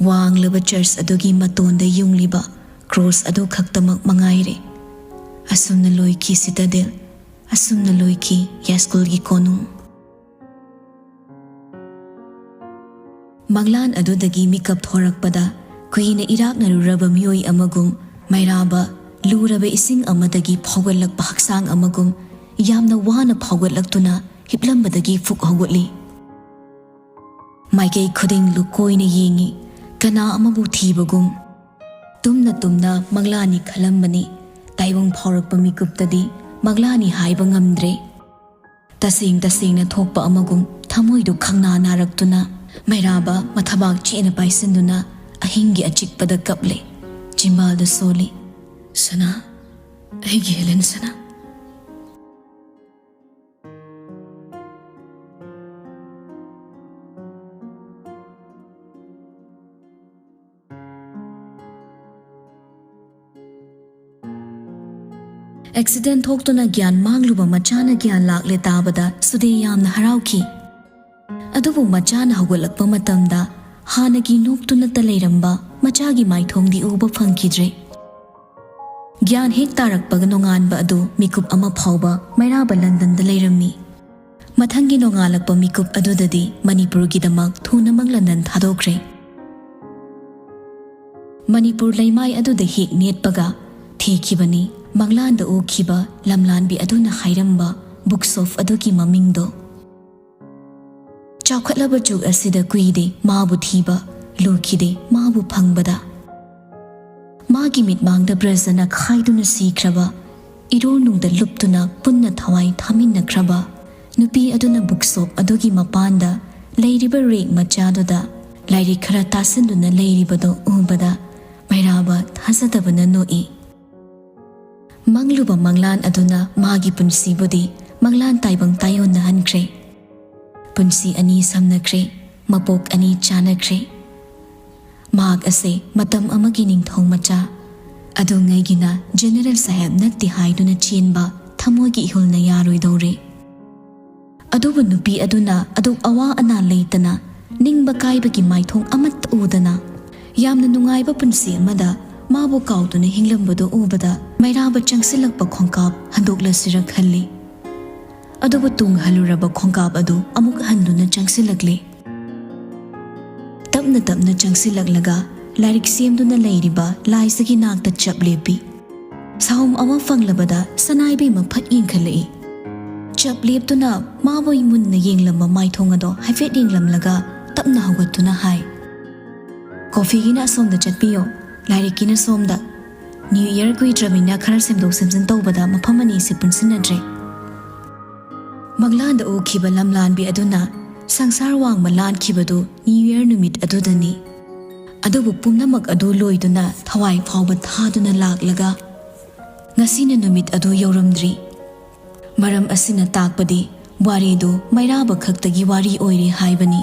ꯋꯥꯡꯂꯕ ꯆꯔꯆ ꯑꯗꯨꯒꯤ ꯃꯇꯣꯟꯗ ꯌꯨꯡꯂꯤꯕ ꯀ꯭ꯔꯣꯁ ꯑꯗꯨ ꯈꯛꯇꯃꯛ ꯃꯉꯥꯏꯔꯦ꯫ ꯑꯁꯨꯝꯅ ꯂꯣꯏꯈꯤ ꯁꯤꯇꯥꯗꯦꯜ, ꯑꯁꯨꯝꯅ ꯂꯣꯏꯈꯤ ꯌꯥꯁꯀꯨꯜꯒꯤ ꯀꯣꯅꯨꯡ꯫ ꯃꯪꯂꯥꯟ ꯑꯗꯨꯗꯒꯤ ꯃꯤꯀꯞ ꯊꯣꯔꯛꯄꯗ ꯀꯨꯏꯅ ꯏꯔꯥꯛꯅꯔꯨꯔꯕ ꯃꯤꯑꯣꯏ ꯑꯃꯒꯨꯝ ꯃꯩꯔꯥꯕ ꯂꯨꯔꯕ ꯏꯁꯤꯡ ꯑꯃꯗꯒꯤ ꯐꯥꯎꯒꯠꯂꯛꯄ ꯍꯛꯆꯥꯡ ꯑꯃꯒꯨꯝ ꯌꯥꯝꯅ ꯋꯥꯅ ꯐꯥꯎꯒꯠꯂꯛꯇꯨꯅ ꯍꯤꯞꯂꯝꯕꯗꯒꯤ ꯐꯨꯛ ꯍꯧꯒꯠꯂꯤ꯫ ꯃꯥꯏꯀꯩ ꯈꯨꯗꯤꯡ ꯂꯨꯀꯣꯏꯅ ꯌꯦꯡꯉꯤ, ꯀꯅꯥ ꯑꯃꯕꯨ ꯊꯤꯕꯒꯨꯝ꯫ ꯇꯨꯝꯅ ꯇꯨꯝꯅ ꯃꯪꯂꯥꯅꯤ ꯈꯜꯂꯝꯕꯅꯤ꯫ ꯇꯥꯏꯕꯪ ꯐꯥꯎꯔꯛꯄ ꯃꯤꯀꯨꯞꯇꯗꯤ ꯃꯪꯂꯥꯅꯤ ꯍꯥꯏꯕ ꯉꯝꯗ꯭ꯔꯦ꯫ ꯇꯁꯦꯡ ꯇꯁꯦꯡꯅ ꯊꯣꯛꯄ ꯑꯃꯒꯨꯝ ꯊꯃꯣꯏꯗꯨ ꯈꯪꯅꯥ ꯅꯥꯔꯛꯇꯨꯅ, ꯃꯩꯔꯥꯕ ꯃꯊꯕꯥꯛ ꯆꯦꯠꯅ ꯄꯥꯏꯁꯤꯟꯗꯨꯅ ꯑꯍꯤꯡꯒꯤ ꯑꯆꯤꯛꯄꯗ ꯀꯞꯂꯦ, ꯆꯤꯝꯕꯥꯜꯗ ꯁꯣꯜꯂꯤ꯫ "ꯁꯅꯥ, ꯑꯩꯒꯤ ꯍꯦꯂꯦꯟ ꯁꯅꯥ"꯫ ꯑꯦꯛꯁꯤꯗꯦꯟ ꯊꯣꯛꯇꯨꯅ ꯒ꯭ꯌꯥꯟ ꯃꯥꯡꯂꯨꯕ ꯃꯆꯥꯅ ꯒ꯭ꯌꯥꯟ ꯂꯥꯛꯂꯦ ꯇꯥꯕꯗ ꯁꯨꯗꯦ ꯌꯥꯝꯅ ꯍꯔꯥꯎꯈꯤ꯫ ꯑꯗꯨꯕꯨ ꯃꯆꯥꯅ ꯍꯧꯒꯠꯂꯛꯄ ꯃꯇꯝꯗ ꯍꯥꯟꯅꯒꯤ ꯅꯣꯛꯇꯨꯅꯇ ꯂꯩꯔꯝꯕ ꯃꯆꯥꯒꯤ ꯃꯥꯏꯊꯣꯡꯗꯤ ꯎꯕ ꯐꯪꯈꯤꯗ꯭ꯔꯦ꯫ ꯒ꯭ꯌꯥꯟ ꯍꯦꯛ ꯇꯥꯔꯛꯄꯒ ꯅꯣꯡꯉꯥꯟꯕ ꯑꯗꯨ ꯃꯤꯀꯨꯞ ꯑꯃ ꯐꯥꯎꯕ ꯃꯩꯔꯥꯕ ꯂꯟꯗꯟꯗ ꯂꯩꯔꯝꯃꯤ꯫ ꯃꯊꯪꯒꯤ ꯅꯣꯡꯉꯥꯜꯂꯛꯄ ꯃꯤꯀꯨꯞ ꯑꯗꯨꯗꯗꯤ ꯃꯅꯤꯄꯨꯔꯒꯤꯗꯃꯛ ꯊꯨꯅꯃꯛ ꯂꯟꯗꯟ ꯊꯥꯗꯣꯛꯈ꯭ꯔꯦ꯫ ꯃꯅꯤꯄꯨꯔ ꯂꯩꯃꯥꯏ ꯑꯗꯨꯗ ꯍꯦꯛ ꯅꯦꯠꯄꯒ ꯊꯦꯛꯈꯤꯕꯅꯤ ꯃꯪꯂꯥꯟꯗ ꯎꯈꯤꯕ ꯂꯝꯂꯥꯟꯕꯤ ꯑꯗꯨꯅ ꯍꯥꯏꯔꯝꯕ ꯕꯨꯛ ꯁꯣꯞ ꯑꯗꯨꯒꯤ ꯃꯃꯤꯡꯗꯣ꯫ ꯆꯥꯎꯈꯠꯂꯕ ꯖꯨꯒ ꯑꯁꯤꯗ ꯀꯨꯏꯗꯦ ꯃꯥꯕꯨ ꯊꯤꯕ, ꯂꯨꯈꯤꯗꯦ ꯃꯥꯕꯨ ꯐꯪꯕꯗ꯫ ꯃꯥꯒꯤ ꯃꯤꯠꯃꯥꯡꯗ ꯕ꯭ꯔꯖꯅ ꯈꯥꯏꯗꯨꯅ ꯁꯤꯈ꯭ꯔꯕ, ꯏꯔꯣꯜꯅꯨꯡꯗ ꯂꯨꯞꯇꯨꯅ ꯄꯨꯟꯅ ꯊꯋꯥꯏ ꯊꯥꯃꯤꯟꯅꯈ꯭ꯔꯕ ꯅꯨꯄꯤ ꯑꯗꯨꯅ ꯕꯨꯛ ꯁꯣꯞ ꯑꯗꯨꯒꯤ ꯃꯄꯥꯟꯗ ꯂꯩꯔꯤꯕ ꯔꯦꯛ ꯃꯆꯥꯗꯨꯗ ꯂꯥꯏꯔꯤꯛ ꯈꯔ ꯇꯥꯁꯤꯟꯗꯨꯅ ꯂꯩꯔꯤꯕꯗꯨ ꯎꯕꯗ ꯃꯩꯔꯥꯕ ꯊꯥꯖꯗꯕꯅ ꯅꯣꯛꯏ꯫ ꯃꯪꯂꯨꯕ ꯃꯪꯂꯥꯟ ꯑꯗꯨꯅ ꯃꯥꯒꯤ ꯄꯨꯟꯁꯤꯕꯨꯗꯤ ꯃꯪꯂꯥꯟ ꯇꯥꯏꯕꯪ ꯇꯥꯏꯌꯣꯟꯅꯍꯟꯈ꯭ꯔꯦ꯫ ꯄꯨꯟꯁꯤ ꯑꯅꯤ ꯁꯝꯅꯈ꯭ꯔꯦ, ꯃꯄꯣꯛ ꯑꯅꯤ ꯆꯥꯟꯅꯈ꯭ꯔꯦ꯫ ꯃꯍꯥꯛ ꯑꯁꯦ ꯃꯇꯝ ꯑꯃꯒꯤ ꯅꯤꯡꯊꯧ ꯃꯆꯥ, ꯑꯗꯨꯉꯩꯒꯤꯅ ꯖꯦꯅꯦꯔꯦꯜ ꯁꯥꯍꯦꯕ ꯅꯠꯇꯦ ꯍꯥꯏꯗꯨꯅ ꯆꯦꯟꯕ ꯊꯃꯣꯏꯒꯤ ꯏꯍꯨꯜꯅ ꯌꯥꯔꯣꯏꯗꯧꯔꯦ꯫ ꯑꯗꯨꯕꯨ ꯅꯨꯄꯤ ꯑꯗꯨꯅ ꯑꯗꯨꯛ ꯑꯋꯥ ꯑꯅꯥ ꯂꯩꯇꯅ ꯅꯤꯡꯕ ꯀꯥꯏꯕꯒꯤ ꯃꯥꯏꯊꯣꯡ ꯑꯃꯠꯇ ꯎꯗꯅ ꯌꯥꯝꯅ ꯅꯨꯡꯉꯥꯏꯕ ꯄꯨꯟꯁꯤ ꯑꯃꯗ ꯃꯥꯕꯨ ꯀꯥꯎꯗꯨꯅ ꯍꯤꯡꯂꯝꯕꯗꯨ ꯎꯕꯗ ꯃꯩꯔꯥꯕ ꯆꯪꯁꯤꯜꯂꯛꯄ ꯈꯣꯡꯀꯥꯞ ꯍꯟꯗꯣꯛꯂꯁꯤꯔ ꯈꯜꯂꯤ꯫ ꯑꯗꯨꯕꯨ ꯇꯨꯡ ꯍꯜꯂꯨꯔꯕ ꯈꯣꯡꯀꯥꯞ ꯑꯗꯨ ꯑꯃꯨꯛ ꯍꯟꯗꯨꯅ ꯆꯪꯁꯤꯜꯂꯛꯂꯦ꯫ ꯇꯞꯅ ꯇꯞꯅ ꯆꯪꯁꯤꯜꯂꯛꯂꯒ ꯂꯥꯏꯔꯤꯛ ꯁꯦꯝꯗꯨꯅ ꯂꯩꯔꯤꯕ ꯂꯥꯏꯖꯒꯤ ꯅꯥꯛꯇ ꯆꯞ ꯂꯦꯞꯄꯤ꯫ ꯁꯥꯍꯨꯝ ꯑꯃ ꯐꯪꯂꯕꯗ ꯁꯅꯥꯏꯕꯦꯝꯃ ꯐꯠ ꯌꯦꯡꯈꯠꯂꯛꯏ꯫ ꯆꯞ ꯂꯦꯞꯇꯨꯅ ꯃꯥꯕꯨ ꯃꯨꯟꯅ ꯌꯦꯡꯂꯝꯕ ꯃꯥꯏꯊꯣꯡ ꯑꯗꯣ ꯍꯥꯏꯐꯦꯠ ꯌꯦꯡꯂꯝꯂꯒ ꯇꯞꯅ ꯍꯧꯒꯠꯇꯨꯅ ꯍꯥꯏ, "ꯀꯣꯐꯤꯒꯤꯅ ꯑꯁꯣꯝꯗ ꯆꯠꯄꯤꯌꯣ, ꯂꯥꯏꯔꯤꯛꯀꯤꯅ ꯁꯣꯝꯗ꯫ ꯅ꯭ꯌꯨ ꯏꯌꯔ ꯀꯨꯏꯗ꯭ꯔꯕꯅꯤꯅ ꯈꯔ ꯁꯦꯝꯗꯣꯛ ꯁꯦꯝꯖꯤꯟ ꯇꯧꯕꯗ ꯃꯐꯝ ꯑꯅꯤꯁꯤ ꯄꯨꯟꯁꯤꯟꯅꯗ꯭ꯔꯦ"꯫ ꯃꯪꯂꯥꯟꯗ ꯎꯈꯤꯕ ꯂꯝꯂꯥꯟꯕꯤ ꯑꯗꯨꯅ ꯁꯪꯁꯥꯔ ꯋꯥꯡꯃ ꯂꯥꯟꯈꯤꯕꯗꯨ New Year ꯅꯨꯃꯤꯠ ꯑꯗꯨꯗꯅꯤ꯫ ꯑꯗꯨꯕꯨ ꯄꯨꯝꯅꯃꯛ ꯑꯗꯨ ꯂꯣꯏꯗꯨꯅ ꯊꯋꯥꯏ ꯐꯥꯎꯕ ꯊꯥꯗꯨꯅ ꯂꯥꯛꯂꯒ ꯉꯁꯤꯅ ꯅꯨꯃꯤꯠ ꯑꯗꯨ ꯌꯧꯔꯝꯗ꯭ꯔꯤ꯫ ꯃꯔꯝ ꯑꯁꯤꯅ ꯇꯥꯛꯄꯗꯤ ꯋꯥꯔꯤꯗꯨ ꯃꯩꯔꯥꯕ ꯈꯛꯇꯒꯤ ꯋꯥꯔꯤ ꯑꯣꯏꯔꯦ ꯍꯥꯏꯕꯅꯤ꯫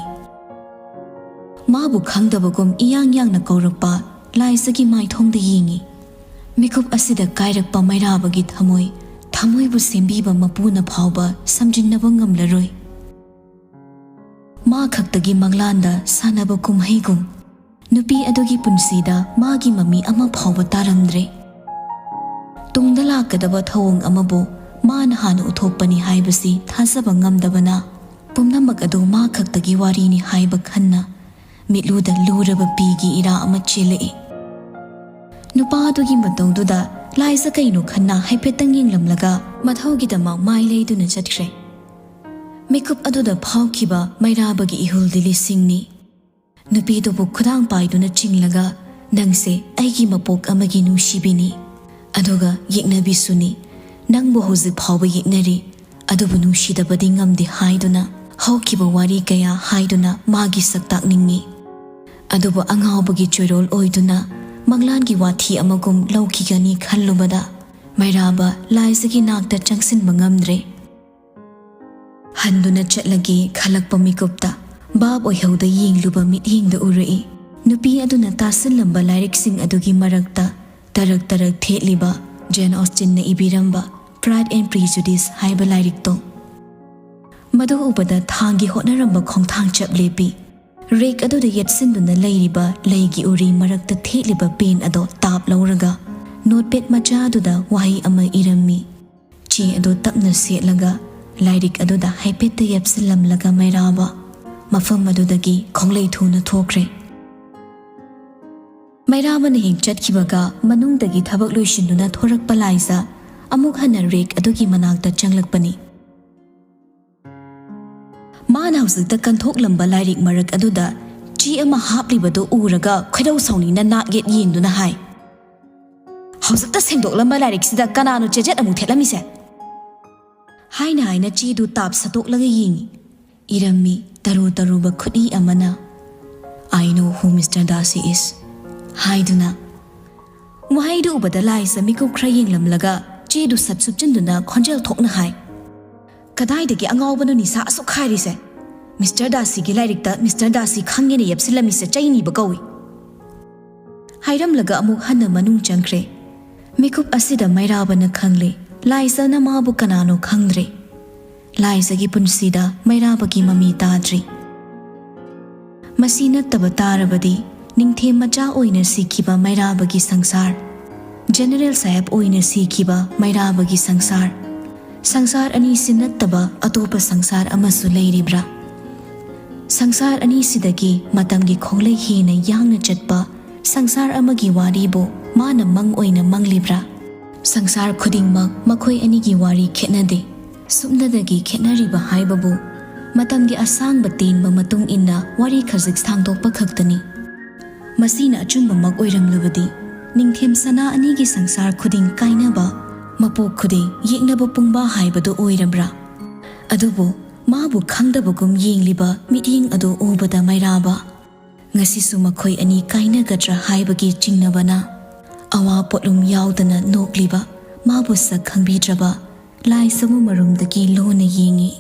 ꯃꯥꯕꯨ ꯈꯪꯗꯕꯒꯨꯝ ꯏꯌꯥꯡ ꯌꯥꯡꯅ ꯀꯧꯔꯛꯄ ꯂꯥꯏꯖꯒꯤ ꯃꯥꯏꯊꯣꯡꯗ ꯌꯦꯡꯏ꯫ ꯃꯤꯀꯨꯞ ꯑꯁꯤꯗ ꯀꯥꯏꯔꯛꯄ ꯃꯩꯔꯥꯕꯒꯤ ꯊꯃꯣꯏ, ꯊꯃꯣꯏꯕꯨ ꯁꯦꯝꯕꯤꯕ ꯃꯄꯨꯅ ꯐꯥꯎꯕ ꯁꯝꯖꯤꯟꯅꯕ ꯉꯝꯂꯔꯣꯏ꯫ ꯃꯥ ꯈꯛꯇꯒꯤ ꯃꯪꯂꯥꯟꯗ ꯁꯥꯟꯅꯕ ꯀꯨꯝꯍꯩꯒꯨꯝ ꯅꯨꯄꯤ ꯑꯗꯨꯒꯤ ꯄꯨꯟꯁꯤꯗ ꯃꯥꯒꯤ ꯃꯃꯤ ꯑꯃ ꯐꯥꯎꯕ ꯇꯥꯔꯝꯗ꯭ꯔꯦ꯫ ꯇꯨꯡꯗ ꯂꯥꯛꯀꯗꯕ ꯊꯧꯑꯣꯡ ꯑꯃꯕꯨ ꯃꯥꯅ ꯍꯥꯟꯅ ꯎꯊꯣꯛꯄꯅꯤ ꯍꯥꯏꯕꯁꯤ ꯊꯥꯖꯕ ꯉꯝꯗꯕꯅ ꯄꯨꯝꯅꯃꯛ ꯑꯗꯨ ꯃꯥ ꯈꯛꯇꯒꯤ ꯋꯥꯔꯤꯅꯤ ꯍꯥꯏꯕ ꯈꯟꯅ ꯃꯤꯠꯂꯨꯗ ꯂꯨꯔꯕ ꯄꯤꯒꯤ ꯏꯔꯥ ꯑꯃ ꯆꯦꯜꯂꯛꯏ꯫ ꯅꯨꯄꯥ ꯑꯗꯨꯒꯤ ꯃꯇꯧꯗꯨꯗ ꯂꯥꯏꯖ ꯀꯩꯅꯣ ꯈꯟꯅ ꯍꯥꯏꯐꯦꯠꯇꯪ ꯌꯦꯡꯂꯝꯂꯒ ꯃꯊꯧꯒꯤꯗꯃꯛ ꯃꯥꯏ ꯂꯩꯗꯨꯅ ꯆꯠꯈ꯭ꯔꯦ꯫ ꯃꯤꯀꯨꯞ ꯑꯗꯨꯗ ꯐꯥꯎꯈꯤꯕ ꯃꯩꯔꯥꯕꯒꯤ ꯏꯍꯨꯜꯗꯤ ꯂꯤꯁꯤꯡꯅꯤ꯫ ꯅꯨꯄꯤꯗꯨꯕꯨ ꯈꯨꯗꯥꯡ ꯄꯥꯏꯗꯨꯅ ꯆꯤꯡꯂꯒ, "ꯅꯪꯁꯦ ꯑꯩꯒꯤ ꯃꯄꯣꯛ ꯑꯃꯒꯤ ꯅꯨꯡꯁꯤꯕꯤꯅꯤ, ꯑꯗꯨꯒ ꯌꯦꯛꯅꯕꯤꯁꯨꯅꯤ꯫ ꯅꯪꯕꯨ ꯍꯧꯖꯤꯛ ꯐꯥꯎꯕ ꯌꯦꯛꯅꯔꯤ, ꯑꯗꯨꯕꯨ ꯅꯨꯡꯁꯤꯗꯕꯗꯤ ꯉꯝꯗꯦ" ꯍꯥꯏꯗꯨꯅ ꯍꯧꯈꯤꯕ ꯋꯥꯔꯤ ꯀꯌꯥ ꯍꯥꯏꯗꯨꯅ ꯃꯥꯒꯤ ꯁꯛꯇꯥꯛꯅꯤꯡꯉꯤ꯫ ꯑꯗꯨꯕꯨ ꯑꯉꯥꯎꯕꯒꯤ ꯆꯣꯏꯔꯣꯜ ꯑꯣꯏꯗꯨꯅ ꯃꯪꯂꯥꯟꯒꯤ ꯋꯥꯊꯤ ꯑꯃꯒꯨꯝ ꯂꯧꯈꯤꯒꯅꯤ ꯈꯜꯂꯨꯕꯗ ꯃꯩꯔꯥꯕ ꯂꯥꯏꯖꯒꯤ ꯅꯥꯛꯇ ꯆꯪꯁꯤꯟꯕ ꯉꯝꯗ꯭ꯔꯦ꯫ ꯍꯟꯗꯨꯅ ꯆꯠꯂꯒꯦ ꯈꯜꯂꯛꯄ ꯃꯤꯀꯨꯞꯇ ꯚꯥꯞ ꯑꯣꯏꯍꯧꯗ ꯌꯦꯡꯂꯨꯕ ꯃꯤꯠꯌꯦꯡꯗ ꯎꯔꯛꯏ꯫ ꯅꯨꯄꯤ ꯑꯗꯨꯅ ꯇꯥꯁꯤꯜꯂꯝꯕ ꯂꯥꯏꯔꯤꯛꯁꯤꯡ ꯑꯗꯨꯒꯤ ꯃꯔꯛꯇ ꯇꯔꯛ ꯇꯔꯛ ꯊꯦꯠꯂꯤꯕ ꯖꯦꯟ ꯑꯣꯁꯇꯤꯟꯅ ꯏꯕꯤꯔꯝꯕ Pride and Prejudice ꯍꯥꯏꯕ ꯂꯥꯏꯔꯤꯛꯇꯣ꯫ ꯃꯗꯨ ꯎꯕꯗ ꯊꯥꯡꯒꯤ ꯍꯣꯠꯅꯔꯝꯕ ꯈꯣꯡꯊꯥꯡ ꯆꯞ ꯂꯦꯞꯄꯤ꯫ ꯔꯦꯛ ꯑꯗꯨꯗ ꯌꯦꯠꯁꯤꯟꯗꯨꯅ ꯂꯩꯔꯤꯕ ꯂꯩꯒꯤ ꯎꯔꯤ ꯃꯔꯛꯇ ꯊꯦꯠꯂꯤꯕ ꯄꯦꯟ ꯑꯗꯣ ꯇꯥꯞ ꯂꯧꯔꯒ ꯅꯣꯠꯄꯦꯗ ꯃꯆꯥ ꯑꯗꯨꯗ ꯋꯥꯍꯩ ꯑꯃ ꯏꯔꯝꯃꯤ꯫ ꯆꯦ ꯑꯗꯨ ꯇꯞꯅ ꯁꯦꯠꯂꯒ ꯂꯥꯏꯔꯤꯛ ꯑꯗꯨꯗ ꯍꯥꯏꯐꯦꯠꯇ ꯌꯦꯞꯁꯤꯜꯂꯝꯂꯒ ꯃꯩꯔꯥꯕ ꯃꯐꯝ ꯑꯗꯨꯗꯒꯤ ꯈꯣꯡꯂꯩ ꯊꯨꯅ ꯊꯣꯛꯈ꯭ꯔꯦ꯫ ꯃꯩꯔꯥꯕꯅ ꯍꯦꯛ ꯆꯠꯈꯤꯕꯒ ꯃꯅꯨꯡꯗꯒꯤ ꯊꯕꯛ ꯂꯣꯏꯁꯤꯟꯗꯨꯅ ꯊꯣꯔꯛꯄ ꯂꯥꯏꯖ ꯑꯃꯨꯛ ꯍꯟꯅ ꯔꯦꯛ ꯑꯗꯨꯒꯤ ꯃꯅꯥꯛꯇ ꯆꯪꯂꯛꯄꯅꯤ꯫ ꯃꯥꯅ ꯍꯧꯖꯤꯛꯇ ꯀꯟꯊꯣꯛꯂꯝꯕ ꯂꯥꯏꯔꯤꯛ ꯃꯔꯛ ꯑꯗꯨꯗ ꯆꯦ ꯑꯃ ꯍꯥꯞꯂꯤꯕꯗꯨ ꯎꯔꯒ ꯈꯣꯏꯗꯧ ꯁꯥꯎꯅꯤꯡꯅ ꯅꯥꯛ ꯌꯦꯠ ꯌꯦꯡꯗꯨꯅ ꯍꯥꯏ, "ꯍꯧꯖꯤꯛꯇ ꯁꯦꯡꯗꯣꯛꯂꯝꯕ ꯂꯥꯏꯔꯤꯛꯁꯤꯗ ꯀꯅꯥꯅꯣ ꯆꯦꯖꯦꯠ ꯑꯃꯨꯛ ꯊꯦꯠꯂꯝꯃꯤꯁꯦ?" ꯍꯥꯏꯅ ꯍꯥꯏꯅ ꯆꯦꯗꯨ ꯇꯥꯞ ꯁꯠꯇꯣꯛꯂꯒ ꯌꯦꯡꯏ꯫ ꯏꯔꯝꯃꯤ ꯇꯔꯨ ꯇꯔꯨꯕ ꯈꯨꯠꯏ ꯑꯃꯅ, "I know who Mister Dasi is" ꯍꯥꯏꯗꯨꯅ꯫ ꯋꯥꯍꯩꯗꯨ ꯎꯕꯗ ꯂꯥꯏꯁ ꯃꯤꯀꯨꯞ ꯈꯔ ꯌꯦꯡꯂꯝꯂꯒ ꯆꯦꯗꯨ ꯁꯠ ꯁꯨꯞꯆꯤꯟꯗꯨꯅ ꯈꯣꯟꯖꯦꯜ ꯊꯣꯛꯅ ꯍꯥꯏ, "ꯀꯗꯥꯏꯗꯒꯤ ꯑꯉꯥꯎꯕꯅꯣ ꯅꯤꯁꯥ ꯑꯁꯨꯛ ꯈꯥꯏꯔꯤꯁꯦ? ꯃꯤꯁꯇꯔ ꯗꯥꯁꯤꯒꯤ ꯂꯥꯏꯔꯤꯛꯇ ꯃꯤꯁꯇꯔ ꯗꯥꯁꯤ ꯈꯪꯉꯦꯅ ꯌꯦꯞꯁꯤꯜꯂꯝꯃꯤꯁꯦ ꯆꯩꯅꯤꯕ ꯀꯧꯏ"꯫ ꯍꯥꯏꯔꯝꯂꯒ ꯑꯃꯨꯛ ꯍꯟꯅ ꯃꯅꯨꯡ ꯆꯪꯈ꯭ꯔꯦ꯫ ꯃꯤꯀꯨꯞ ꯑꯁꯤꯗ ꯃꯩꯔꯥꯕꯅ ꯈꯪꯂꯦ, ꯂꯥꯏꯁꯅ ꯃꯥꯕꯨ ꯀꯅꯥꯅꯣ ꯈꯪꯗ꯭ꯔꯦ꯫ ꯂꯥꯏꯁꯒꯤ ꯄꯨꯟꯁꯤꯗ ꯃꯩꯔꯥꯕꯒꯤ ꯃꯃꯤ ꯇꯥꯗ꯭ꯔꯤ꯫ ꯃꯁꯤ ꯅꯠꯇꯕ ꯇꯥꯔꯕꯗꯤ, ꯅꯤꯡꯊꯦꯝ ꯃꯆꯥ ꯑꯣꯏꯅ ꯁꯤꯈꯤꯕ ꯃꯩꯔꯥꯕꯒꯤ ꯁꯪꯁꯥꯔ, ꯖꯦꯅꯦꯔꯦꯜ ꯁꯥꯍꯦꯕ ꯑꯣꯏꯅ ꯁꯤꯈꯤꯕ ꯃꯩꯔꯥꯕꯒꯤ ꯁꯪꯁꯥꯔ, ꯁꯪꯁꯥꯔ ꯑꯅꯤꯁꯤ ꯅꯠꯇꯕ ꯑꯇꯣꯞꯄ ꯁꯪꯁꯥꯔ ꯑꯃꯁꯨ ꯂꯩꯔꯤꯕ꯭ꯔꯥ? ꯁꯪꯁꯥꯔ ꯑꯅꯤꯁꯤꯗꯒꯤ ꯃꯇꯝꯒꯤ ꯈꯣꯡꯂꯩ ꯍꯦꯟꯅ ꯌꯥꯡꯅ ꯆꯠꯄ ꯁꯪꯁꯥꯔ ꯑꯃꯒꯤ ꯋꯥꯔꯤꯕꯨ ꯃꯥꯅ ꯃꯪ ꯑꯣꯏꯅ ꯃꯪꯂꯤꯕ꯭ꯔꯥ? ꯁꯪꯁꯥꯔ ꯈꯨꯗꯤꯡꯃꯛ ꯃꯈꯣꯏ ꯑꯅꯤꯒꯤ ꯋꯥꯔꯤ ꯈꯦꯠꯅꯗꯦ꯫ ꯁꯨꯞꯅꯗꯒꯤ ꯈꯦꯠꯅꯔꯤꯕ ꯍꯥꯏꯕꯕꯨ ꯃꯇꯝꯒꯤ ꯑꯁꯥꯡꯕ ꯇꯦꯟꯕ ꯃꯇꯨꯡ ꯏꯟꯅ ꯋꯥꯔꯤ ꯈꯖꯤꯛ ꯁꯥꯡꯗꯣꯛꯄ ꯈꯛꯇꯅꯤ꯫ ꯃꯁꯤꯅ ꯑꯆꯨꯝꯕꯃꯛ ꯑꯣꯏꯔꯝꯂꯕꯗꯤ, ꯅꯤꯡꯊꯦꯝ ꯁꯅꯥ ꯑꯅꯤꯒꯤ ꯁꯪꯁꯥꯔ ꯈꯨꯗꯤꯡ ꯀꯥꯏꯅꯕ, ꯃꯄꯣꯛ ꯈꯨꯗꯤꯡ ꯌꯦꯛꯅꯕ ꯄꯨꯡꯕꯥ ꯍꯥꯏꯕꯗꯨ ꯑꯣꯏꯔꯕ꯭ꯔꯥ? ꯑꯗꯨꯕꯨ ꯃꯥꯕꯨ ꯈꯪꯗꯕꯒꯨꯝ ꯌꯦꯡꯂꯤꯕ ꯃꯤꯠꯌꯦꯡ ꯑꯗꯨ ꯎꯕꯗ ꯃꯩꯔꯥꯕ, ꯉꯁꯤꯁꯨ ꯃꯈꯣꯏ ꯑꯅꯤ ꯀꯥꯏꯅꯒꯗ꯭ꯔꯥ ꯍꯥꯏꯕꯒꯤ ꯆꯤꯡꯅꯕꯅ ꯑꯋꯥ ꯄꯣꯠꯂꯨꯝ ꯌꯥꯎꯗꯅ ꯅꯣꯛꯂꯤꯕ ꯃꯥꯕꯨ ꯁꯛ ꯈꯪꯕꯤꯗ꯭ꯔꯕ ꯂꯥꯏꯁꯕꯨ ꯃꯔꯨꯝꯗꯒꯤ ꯂꯣꯟꯅ ꯌꯦꯡꯏ꯫